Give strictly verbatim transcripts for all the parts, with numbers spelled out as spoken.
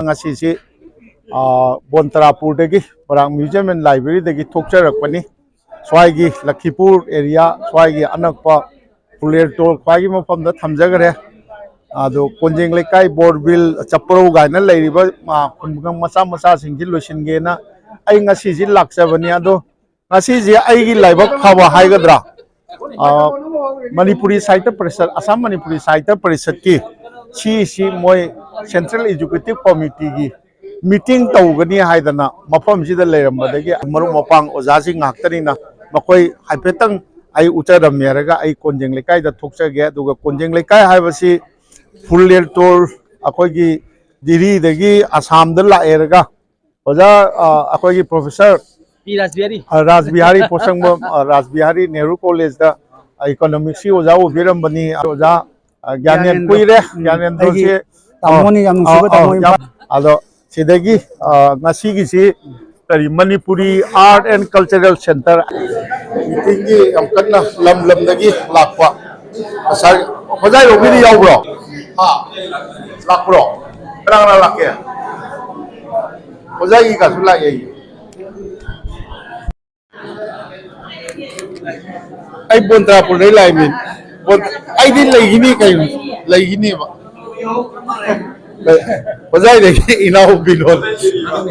ꯉꯁꯤꯁꯤ, ꯑ, ꯕꯣꯟꯇ꯭ꯔꯥꯄꯨꯔꯗꯒꯤ, ꯕꯔꯥꯛ Museum and Library ꯗꯒꯤ ꯊꯣꯛꯆꯔꯛꯄꯅꯤ꯫ ꯁ꯭ꯋꯥꯏꯒꯤ ꯂꯈꯤꯄꯨꯔ area, ꯁ꯭ꯋꯥꯏꯒꯤ ꯑꯅꯛꯄ ꯐꯨꯂꯦꯔꯇꯣꯜ ꯈ꯭ꯋꯥꯏꯒꯤ ꯃꯐꯝꯗ ꯊꯝꯖꯈ꯭ꯔꯦ꯫ ꯑꯗꯣ ꯀꯣꯟꯖꯦꯡ ꯂꯩꯀꯥꯏ, ꯕꯣꯔꯕꯤꯜ, ꯆꯞꯄ꯭ꯔꯧ ꯀꯥꯏꯅ ꯂꯩꯔꯤꯕ, ꯑ, ꯈꯨꯡꯒꯪ ꯃꯆꯥ ꯃꯆꯥꯁꯤꯡꯁꯤ ꯂꯣꯏꯁꯤꯟꯒꯦꯅ ꯑꯩ ꯉꯁꯤꯁꯤ ꯂꯥꯛꯆꯕꯅꯤ꯫ ꯑꯗꯣ ꯉꯁꯤꯁꯦ ꯑꯩꯒꯤ ꯂꯥꯏꯕꯛ ꯐꯕ ꯍꯥꯏꯒꯗ꯭ꯔꯥ, ꯑ, ꯃꯅꯤꯄꯨꯔꯤ ꯁꯥꯍꯤꯇ꯭ꯌ ꯄꯔꯤꯁꯠ, ꯑꯁꯥꯝ ꯃꯅꯤꯄꯨꯔꯤ ꯁꯥꯍꯤꯇ꯭ꯌ ꯄꯔꯤꯁꯠꯀꯤ ꯁꯤꯁꯤ ꯃꯣꯏ Central Executive Committee ꯒꯤ meeting ꯇꯧꯒꯅꯤ ꯍꯥꯏꯗꯅ ꯃꯐꯝꯁꯤꯗ ꯂꯩꯔꯝꯕꯗꯒꯤ ꯃꯔꯨꯞ ꯃꯄꯥꯡ ꯑꯣꯖꯥꯁꯤꯡ ꯉꯥꯛꯇꯅꯤꯅ ꯃꯈꯣꯏ ꯍꯥꯏꯐꯦꯠꯇꯪ ꯑꯩ ꯎꯠꯆꯔꯝꯃꯦ ꯍꯥꯏꯔꯒ ꯑꯩ ꯀꯣꯟꯖꯦꯡ ꯂꯩꯀꯥꯏꯗ ꯊꯣꯛꯆꯒꯦ꯫ ꯑꯗꯨꯒ ꯀꯣꯟꯖꯦꯡ ꯂꯩꯀꯥꯏ ꯍꯥꯏꯕꯁꯤ ꯐꯨꯂꯦꯔꯇꯣꯜ, ꯑꯩꯈꯣꯏꯒꯤ ꯗꯤꯜꯂꯤꯗꯒꯤ ꯑꯁꯥꯝꯗ ꯂꯥꯛꯑꯦꯔꯒ ꯑꯣꯖꯥ, ꯑ, ꯑꯩꯈꯣꯏꯒꯤ professor ꯄꯤ ꯔꯥꯁꯕꯤꯍꯥꯔꯤ꯫ ꯑ, ꯔꯥꯁꯕꯤꯍꯥꯔꯤ ꯄꯣꯠꯁꯪꯕꯝ, ꯑ, ꯔꯥꯁꯕꯤꯍꯥꯔꯤ ꯅꯦꯍꯔꯨ ꯀꯣꯂꯦꯖꯇ economics ꯀꯤ ꯑꯣꯖꯥ ꯑꯣꯏꯕꯤꯔꯝꯕꯅꯤ꯫ ꯑꯣꯖꯥ, ꯑ, ꯒ꯭ꯌꯥꯅꯦꯟ ꯒ꯭ꯌꯥꯅꯦꯟꯗ꯭ꯔꯣ꯫ ꯀꯨꯏꯔꯦ꯫ ꯎꯝ, ꯒ꯭ꯌꯥꯅꯦꯟꯗ꯭ꯔꯣꯁꯤ, ꯑꯩꯒꯤ ꯇꯥꯃꯣꯅꯤ, ꯌꯥꯝ ꯅꯨꯡꯁꯤꯕ ꯑ, ꯑ, ꯇꯥꯃꯣꯅꯤ꯫ ꯌꯥꯝ, ꯑꯗꯣ ꯁꯤꯗꯒꯤ, ꯑ, ꯉꯁꯤꯒꯤꯁꯤ ꯀꯔꯤ, Manipuri Art and Cultural Centre meeting ꯒꯤ ꯌꯥꯝ ꯀꯟꯅ ꯂꯝ ꯂꯝꯗꯒꯤ ꯂꯥꯛꯄ ꯉꯁꯥꯏ ꯑꯣꯖꯥ ꯌꯧꯕꯤꯗꯤ ꯌꯥꯎꯕ꯭ꯔꯣ? ꯍꯥ? ꯂꯥꯛꯄ꯭ꯔꯣ? ꯀꯅꯥ ꯀꯅꯥ ꯂꯥꯛꯀꯦ? ꯑꯣꯖꯥꯒꯤ ꯀꯥꯁꯨ ꯂꯥꯛꯑꯦ꯫ ꯑꯩ ꯕꯣꯟꯇ꯭ꯔꯥꯄꯨꯔꯗꯩ ꯂꯥꯛꯏꯅꯤ꯫ ꯕꯣꯟ-, ꯑꯩꯗꯤ ꯂꯩꯈꯤꯅꯤ ꯀꯩꯅꯣ, ꯂꯩꯈꯤꯅꯦꯕ꯫ ꯑꯣꯖꯥꯏꯗꯒꯤ ꯏꯅꯥꯎ ꯕꯤꯅꯣꯗ,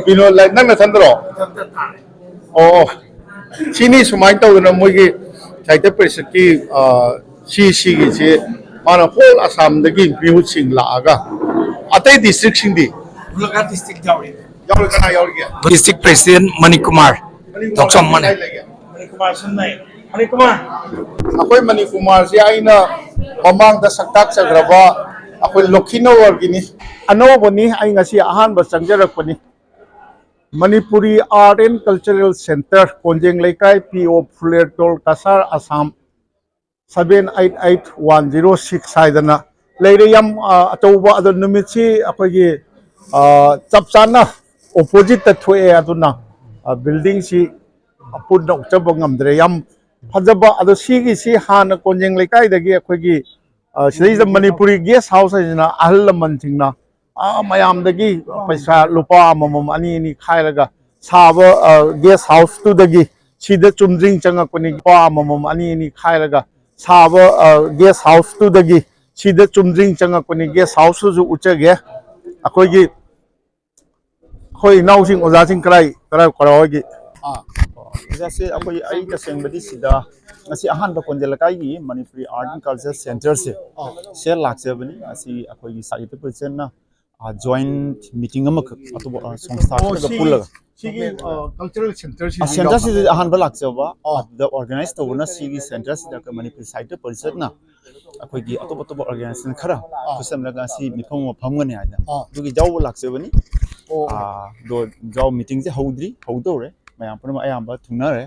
ꯕꯤꯅꯣꯗ ꯂꯥꯏ-, ꯅꯪ ꯅꯊꯟꯗꯔꯣ? ꯑꯣ, ꯑꯣ꯫ ꯁꯤꯅꯤ ꯁꯨꯃꯥꯏꯅ ꯇꯧꯗꯅ ꯃꯣꯏꯒꯤ ꯁꯥꯍꯤꯇ꯭ꯌ ꯄꯔꯤꯁꯠꯀꯤ, ꯑ, ꯁꯤ ꯁꯤꯒꯤꯁꯤ ꯃꯥꯅ whole ꯑꯁꯥꯝꯗꯒꯤ ꯃꯤꯍꯨꯠꯁꯤꯡ ꯂꯥꯛꯑꯒ ꯑꯇꯩ district ꯁꯤꯡꯗꯤ? ꯒꯣꯂꯥꯘꯥꯠ district ꯌꯥꯎꯔꯤ꯫ ꯌꯥꯎꯔꯤ, ꯀꯅꯥ ꯌꯥꯎꯔꯤꯒꯦ? District President ꯃꯅꯤꯀꯨꯃꯥꯔ ꯃꯅꯤꯀꯨꯃꯥꯔ ꯊꯣꯛꯆꯣꯝ ꯃꯅꯤ꯫ ꯀꯥꯏ ꯂꯩꯒꯦ? ꯃꯅꯤꯀꯨꯃꯥꯔ ꯁꯨꯝ ꯂꯩ꯫ ꯃꯅꯤꯀꯨꯃꯥꯔ꯫ ꯑꯩꯈꯣꯏ ꯃꯅꯤꯀꯨꯃꯥꯔꯁꯦ ꯑꯩꯅ ꯃꯃꯥꯡꯗ ꯁꯛꯇꯥꯛꯆꯈ꯭ꯔꯕ ꯑꯩꯈꯣꯏ ꯂꯣꯈꯤꯅꯒꯔꯒꯤꯅꯤ꯫ ꯑꯅꯧꯕꯅꯤ, ꯑꯩ ꯉꯁꯤ ꯑꯍꯥꯟꯕ ꯆꯪꯖꯔꯛꯄꯅꯤ꯫ Manipuri Art and Cultural Centre, ꯀꯣꯟꯖꯦꯡ ꯂꯩꯀꯥꯏ, P O ꯐꯨꯂꯦꯔꯇꯣꯜ, Cachar, Assam, seven eight eight one zero six ꯍꯥꯏꯗꯅ ꯂꯩꯔꯦ꯫ ꯌꯥꯝ, ꯑ, ꯑꯆꯧꯕ, ꯑꯗꯣ ꯅꯨꯃꯤꯠꯁꯤ ꯑꯩꯈꯣꯏꯒꯤ, ꯑ, ꯆꯞ ꯆꯥꯅ opposite ꯇ ꯊꯣꯛꯑꯦ꯫ ꯑꯗꯨꯅ, ꯑ, building ꯁꯤ ꯄꯨꯟꯅ ꯎꯠꯆꯕ ꯉꯝꯗ꯭ꯔꯦ꯫ ꯌꯥꯝ ꯐꯖꯕ꯫ ꯑꯗꯣ ꯁꯤꯒꯤꯁꯤ ꯍꯥꯟꯅ ꯀꯣꯟꯖꯦꯡ ꯂꯩꯀꯥꯏꯗꯒꯤ ꯑꯩꯈꯣꯏꯒꯤ, ꯑ, ꯁꯤꯗꯩꯁꯤꯗ ꯃꯅꯤꯄꯨꯔꯤ ꯒꯦꯁ ꯍꯥꯎꯁ ꯍꯥꯏꯁꯤꯅ ꯑꯍꯜ ꯂꯃꯟꯁꯤꯡꯅ, ꯑ, ꯃꯌꯥꯝꯗꯒꯤ ꯄꯩꯁꯥ ꯂꯨꯄꯥ ꯑꯃꯃꯝ, ꯑꯅꯤ ꯑꯅꯤ ꯈꯥꯏꯔꯒ ꯁꯥꯕ, ꯑ, ꯒꯦꯁ ꯍꯥꯎꯁꯇꯨꯗꯒꯤ ꯁꯤꯗ ꯆꯨꯝꯗ꯭ꯔꯤꯡ ꯆꯪꯉꯛꯄꯅꯤ꯫ ꯂꯨꯄꯥ ꯑꯃꯃꯝ, ꯑꯅꯤ ꯑꯅꯤ ꯈꯥꯏꯔꯒ ꯁꯥꯕ, ꯑ, ꯒꯦꯁ ꯍꯥꯎꯁꯇꯨꯗꯒꯤ ꯁꯤꯗ ꯆꯨꯝꯗ꯭ꯔꯤꯡ ꯆꯪꯉꯛꯄꯅꯤ꯫ ꯒꯦꯁ ꯍꯥꯎꯁꯇꯨꯁꯨ ꯎꯠꯆꯒꯦ꯫ ꯑꯩꯈꯣꯏꯒꯤ ꯑꯩꯈꯣꯏ ꯏꯅꯥꯎꯁꯤꯡ, ꯑꯣꯖꯥꯁꯤꯡ ꯀꯔꯥꯏ, ꯀꯔꯥꯏ, ꯀꯔꯥꯏꯋꯥꯏꯒꯤ? ꯑꯥ, ꯑꯣꯖꯥꯁꯦ ꯑꯩꯈꯣꯏ, ꯑꯩ ꯇꯁꯦꯡꯕꯗꯤ ꯁꯤꯗ ꯉꯁꯤ ꯑꯍꯥꯟꯕ ꯀꯣꯟꯖꯦꯜ ꯂꯩꯀꯥꯏꯒꯤ ꯃꯅꯤꯄꯨꯔꯤ Art and Culture Centreꯁꯦ, ꯑꯥ, ꯁꯦ ꯂꯥꯛꯆꯕꯅꯤ꯫ ꯑꯁꯤ ꯑꯩꯈꯣꯏꯒꯤ ꯁꯥꯍꯤꯇ꯭ꯌ ꯄꯔꯤꯁꯠꯅ, ꯑꯥ, joint meeting ꯑꯃꯈꯛ ꯑꯇꯣꯞꯄ, ꯑꯥ, ꯁꯪꯁꯊꯥ ꯑꯣ, ꯈꯔꯒ ꯁꯤꯒꯤ, ꯄꯨꯜꯂꯒ꯫ ꯁꯤꯒꯤ, ꯑꯥ, cultural centreꯁꯤꯗꯤ ꯑꯥ, centreꯁꯤꯗꯤ ꯌꯥꯎꯕ? ꯑꯍꯥꯟꯕ ꯂꯥꯛꯆꯕ, ꯑꯥ, ꯑꯗꯨꯗ organize ꯇꯧꯕꯅ ꯁꯤꯒꯤ centreꯁꯤꯗ ꯑꯩꯈꯣꯏ ꯃꯅꯤꯄꯨꯔꯤ ꯁꯥꯍꯤꯇ꯭ꯌ ꯄꯔꯤꯁꯠꯅ ꯑꯩꯈꯣꯏꯒꯤ ꯑꯇꯣꯞ ꯑꯇꯣꯞꯄ organization ꯈꯔ, ꯑꯥ, ꯄꯨꯟꯁꯤꯜꯂꯒ ꯁꯤ ꯃꯤꯐꯝ ꯑꯃ ꯐꯝꯒꯅꯤ ꯍꯥꯏꯅ, ꯑꯥ, ꯑꯗꯨꯒꯤ ꯌꯥꯎꯕ ꯂꯥꯛꯆꯕꯅꯤ꯫ ꯑꯣ꯫ ꯑꯥ, ꯑꯗꯣ ꯌꯥꯎ meetingꯁꯦ ꯍꯧꯗ꯭ꯔꯤ, ꯍꯧꯗꯧꯔꯦ꯫ ꯃꯌꯥꯝ ꯄꯨꯝꯅꯃꯛ ꯑꯌꯥꯝꯕ ꯊꯨꯡꯅꯔꯦ꯫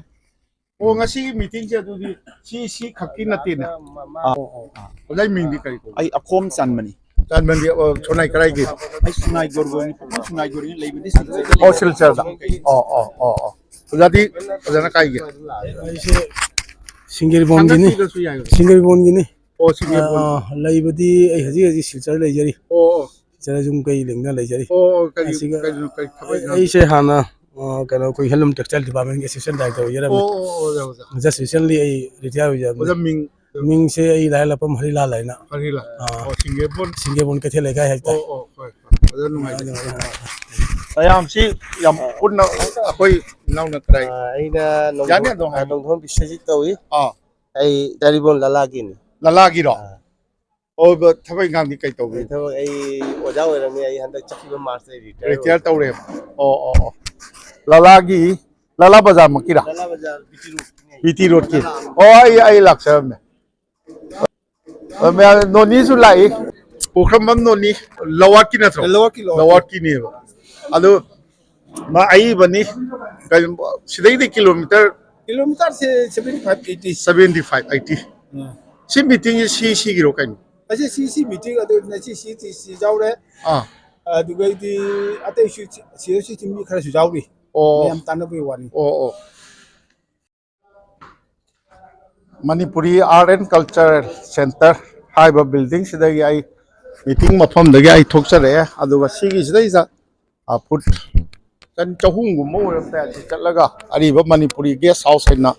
ꯑꯣ, ꯉꯁꯤꯒꯤ meetingꯁꯦ ꯑꯗꯨꯗꯤ ꯁꯤ, ꯁꯤ ꯈꯛꯀꯤ ꯅꯠꯇꯦꯅꯦ? ꯑꯥ꯫ ꯑꯣ, ꯑꯣ꯫ ꯑꯣꯖꯥꯒꯤ ꯃꯤꯡꯗꯤ ꯀꯔꯤ ꯀꯧꯕ? ꯑꯩ ꯑꯈꯣꯝ ꯆꯥꯟꯕꯅꯤ꯫ ꯆꯥꯟꯕꯅꯤ, ꯑꯣ, ꯁꯣꯅꯥꯏ ꯀꯔꯥꯏꯒꯤ? ꯑꯩ ꯁꯣꯅꯥꯏ ꯒꯣꯔꯒꯣꯔꯤꯅꯤ, ꯄꯨꯄꯨ ꯁꯣꯅꯥꯏ ꯒꯣꯔꯒꯣꯔꯤꯅꯤ, ꯂꯩꯕꯗꯤ ꯁꯤꯜꯆꯔꯗ ꯑꯣ, ꯂꯩ꯫ ꯁꯤꯜꯆꯔꯗ꯫ ꯑꯣ, ꯑꯣ, ꯑꯣ, ꯑꯣ꯫ ꯑꯣꯖꯥꯗꯤ, ꯑꯣꯖꯥꯅ ꯀꯥꯏꯒꯤ? ꯑꯩꯁꯦ ꯁꯤꯡꯖꯃꯩꯕꯣꯟꯒꯤꯅꯤ꯫ ꯍꯪꯒꯠꯄꯤꯔꯁꯨ ꯌꯥꯏ꯫ ꯁꯤꯡꯖꯃꯩꯕꯣꯟꯒꯤꯅꯤ꯫ ꯑꯣ, ꯁꯤꯡꯖꯃꯩꯕꯣꯟ꯫ ꯑꯥ, ꯂꯩꯕꯗꯤ ꯑꯩ ꯍꯧꯖꯤꯛ ꯍꯧꯖꯤꯛ ꯁꯤꯜꯆꯔ ꯂꯩꯖꯔꯤ꯫ ꯑꯣ, ꯑꯣ꯫ ꯁꯤꯜꯆꯔ ꯌꯨꯝ ꯀꯩ ꯂꯤꯡꯅ ꯂꯩꯖꯔꯤ꯫ ꯑꯣ, ꯑꯣ, ꯀꯔꯤ, ꯑꯁꯤꯒ ꯀꯔꯤꯅꯣ, ꯀꯔꯤ ꯊꯕꯛ ꯑꯩ, ꯏꯪꯈꯥꯡ? ꯑꯩꯁꯦ ꯍꯥꯟꯅ, ꯑꯥ, ꯀꯩꯅꯣ, ꯑꯩꯈꯣꯏ Handloom Textile Departmentꯀꯤ assistant director ꯑꯣꯏꯖꯔꯝꯃꯤ꯫ ꯑꯣ, ꯑꯣ, ꯑꯣ, ꯑꯣꯖꯥ, ꯑꯣꯖꯥ꯫ Just recently ꯑꯩ retire ꯑꯣꯏꯖꯕꯅꯤ꯫ ꯑꯣꯖꯥ, ꯃꯤꯡ? ꯃꯤꯡꯁꯦ ꯑꯩ ꯂꯥꯏꯔꯦꯜꯂꯛꯄꯝ ꯍꯔꯤꯂꯥꯜ ꯍꯥꯏꯅ꯫ ꯍꯔꯤꯂꯥꯜ꯫ ꯑꯥ꯫ ꯑꯣ, ꯁꯤꯡꯖꯃꯩꯕꯣꯟ꯫ ꯁꯤꯡꯖꯃꯩꯕꯣꯟ ꯀꯩꯊꯦꯜ ꯂꯩꯀꯥꯏ ꯍꯥꯏꯇꯥꯔꯦ꯫ ꯑꯣ, ꯑꯣ, ꯍꯣꯏ, ꯍꯣꯏ꯫ ꯑꯣꯖꯥ, ꯅꯨꯡꯉꯥꯏꯖꯔꯦ꯫ ꯅꯨꯡꯉꯥꯏꯖꯔꯦ꯫ ꯃꯌꯥꯝꯁꯤ ꯌꯥꯝ ꯄꯨꯟꯅ ꯑꯩꯈꯣꯏ ꯏꯅꯥꯎꯅ ꯀꯗꯥꯏ? ꯑꯥ, ꯑꯩꯅ ꯅꯣꯡꯊꯣꯝ-, ꯌꯥꯅꯤ ꯑꯗꯨꯝ ꯑꯥ, ꯍꯥꯏꯕꯤꯌꯨ꯫ ꯅꯣꯡꯊꯣꯝ ꯕꯤꯁ꯭ꯋꯖꯤꯠ ꯀꯧꯏ꯫ ꯑꯥ꯫ ꯑꯩ ꯖꯔꯤꯕꯣꯟ ꯂꯂꯥꯒꯤꯅꯤ꯫ ꯂꯂꯥꯒꯤꯔꯣ? ꯑꯥ꯫ ꯑꯣ, ꯕ-, ꯊꯕꯛ ꯏꯪꯈꯥꯡꯗꯤ ꯀꯩ ꯇꯧꯒꯦ? ꯑꯩ ꯊꯕꯛ, ꯑꯩ ꯑꯣꯖꯥ ꯑꯣꯏꯔꯝꯃꯤ꯫ ꯑꯩ ꯍꯟꯗꯛ ꯆꯠꯈꯤꯕ Marchꯇ retire retire ꯑꯣꯏ꯫ ꯇꯧꯔꯦꯕ? ꯑꯣ, ꯑꯣ, ꯑꯣ꯫ ꯂꯂꯥꯒꯤ, ꯂꯂꯥ ꯕꯖꯥꯔꯃꯛꯀꯤꯔꯥ? ꯂꯂꯥ ꯕꯖꯥꯔ, B T Roadꯀꯤꯅꯦ꯫ B T Roadꯀꯤ꯫ ꯑꯣ, ꯑꯩ, ꯑꯩ ꯂꯥꯛꯆꯔꯝꯃꯦ꯫ ꯑ, ꯃꯌꯥꯝ, ꯅꯣꯅꯤꯁꯨ ꯂꯥꯛꯏ꯫ ꯄꯨꯈ꯭ꯔꯝꯕꯝ ꯅꯣꯅꯤ, ꯂꯋꯥꯠꯀꯤ ꯅꯠꯇ꯭ꯔꯣ? ꯂꯋꯥꯠꯀꯤ, ꯂꯋꯥꯠꯀꯤ꯫ ꯂꯋꯥꯠꯀꯤꯅꯦꯕ꯫ ꯑꯗꯨ ꯃꯥ ꯑꯏꯕꯅꯤ꯫ ꯀꯩꯅꯣ, ꯁꯤꯗꯩꯗꯤ kilometre? Kilometreꯁꯦ seventy five, eighty꯫ Seventy five, eighty꯫ ꯎꯝ꯫ ꯁꯤ meetingꯁꯦ ꯁꯤ, ꯁꯤꯒꯤꯔꯣ ꯀꯩꯅꯣ? ꯑꯁꯤ ꯁꯤ, ꯁꯤ meeting ꯑꯗꯨ ꯉꯁꯤ ꯁꯤ, ꯁꯤ, ꯁꯤ ꯌꯥꯎꯔꯦ꯫ ꯑꯥ꯫ ꯑꯗꯨꯒꯩꯗꯤ ꯑꯇꯩꯁꯨ ꯁꯤ, ꯁꯤ, ꯁꯤ, ꯁꯤ ꯃꯤ ꯈꯔꯁꯨ ꯌꯥꯎꯔꯤ꯫ ꯑꯣ꯫ ꯃꯌꯥꯝ ꯇꯥꯟꯅꯕꯒꯤ ꯋꯥꯅꯤ꯫ ꯑꯣ, ꯑꯣ꯫ Manipuri Art and Culture Center ꯍꯥꯏꯕ building ꯁꯤꯗꯒꯤ ꯑꯩ meeting ꯃꯐꯝꯗꯒꯤ ꯑꯩ ꯊꯣꯛꯆꯔꯛꯑꯦ꯫ ꯑꯗꯨꯒ ꯁꯤꯒꯤꯁꯤꯗꯩꯁꯤꯗ, ꯑ, foot ꯆꯅꯤ ꯆꯍꯨꯝꯒꯨꯝꯕ ꯑꯣꯏꯔꯝꯕ ꯌꯥꯏ, ꯁꯤ ꯆꯠꯂꯒ ꯑꯔꯤꯕ ꯃꯅꯤꯄꯨꯔꯤ guest house ꯍꯥꯏꯅ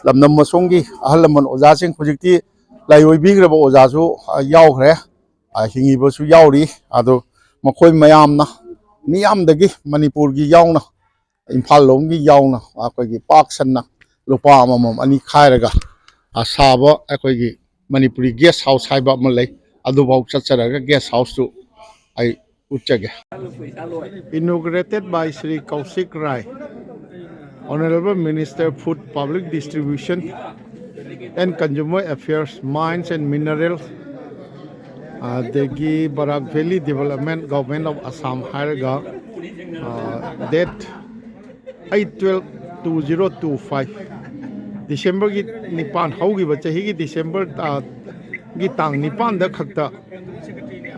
ꯂꯝꯗꯝ ꯑꯁꯣꯝꯒꯤ ꯑꯍꯜ ꯂꯃꯟ ꯑꯣꯖꯥꯁꯤꯡ, ꯍꯧꯖꯤꯛꯇꯤ ꯂꯥꯏ ꯑꯣꯏꯕꯤꯈ꯭ꯔꯕ ꯑꯣꯖꯥꯁꯨ, ꯑ, ꯌꯥꯎꯈ꯭ꯔꯦ, ꯑ, ꯍꯤꯡꯉꯤꯕꯁꯨ ꯌꯥꯎꯔꯤ꯫ ꯑꯗꯣ ꯃꯈꯣꯏ ꯃꯌꯥꯝꯅ, ꯃꯤꯌꯥꯝꯗꯒꯤ, ꯃꯅꯤꯄꯨꯔꯒꯤ ꯌꯥꯎꯅ, ꯏꯝꯐꯥꯜ ꯂꯣꯝꯒꯤ ꯌꯥꯎꯅ, ꯑꯩꯈꯣꯏꯒꯤ ꯄꯥꯛ ꯁꯟꯅ ꯂꯨꯄꯥ ꯑꯃꯃꯝ ꯑꯅꯤ ꯈꯥꯏꯔꯒ, ꯑ, ꯁꯥꯕ ꯑꯩꯈꯣꯏꯒꯤ ꯃꯅꯤꯄꯨꯔꯤ guest house ꯍꯥꯏꯕ ꯑꯃ ꯂꯩ, ꯑꯗꯨꯐꯥꯎ ꯆꯠꯆꯔꯒ guest house ꯇꯨ ꯑꯩ ꯎꯠꯆꯒꯦ꯫ Inaugurated by Shri Kaushik Rai, Honorable Minister, Food, Public Distribution and Consumer Affairs, Mines and Minerals, ꯑꯗꯒꯤ Barak Valley Development, Government of Assam ꯍꯥꯏꯔꯒ, ꯑ, date eight twelve two zero two five, December ꯒꯤ ꯅꯤꯄꯥꯟ, ꯍꯧꯈꯤꯕ ꯆꯍꯤꯒꯤ December, ꯑ, ꯒꯤ ꯇꯥꯡ ꯅꯤꯄꯥꯟꯗ ꯈꯛꯇ,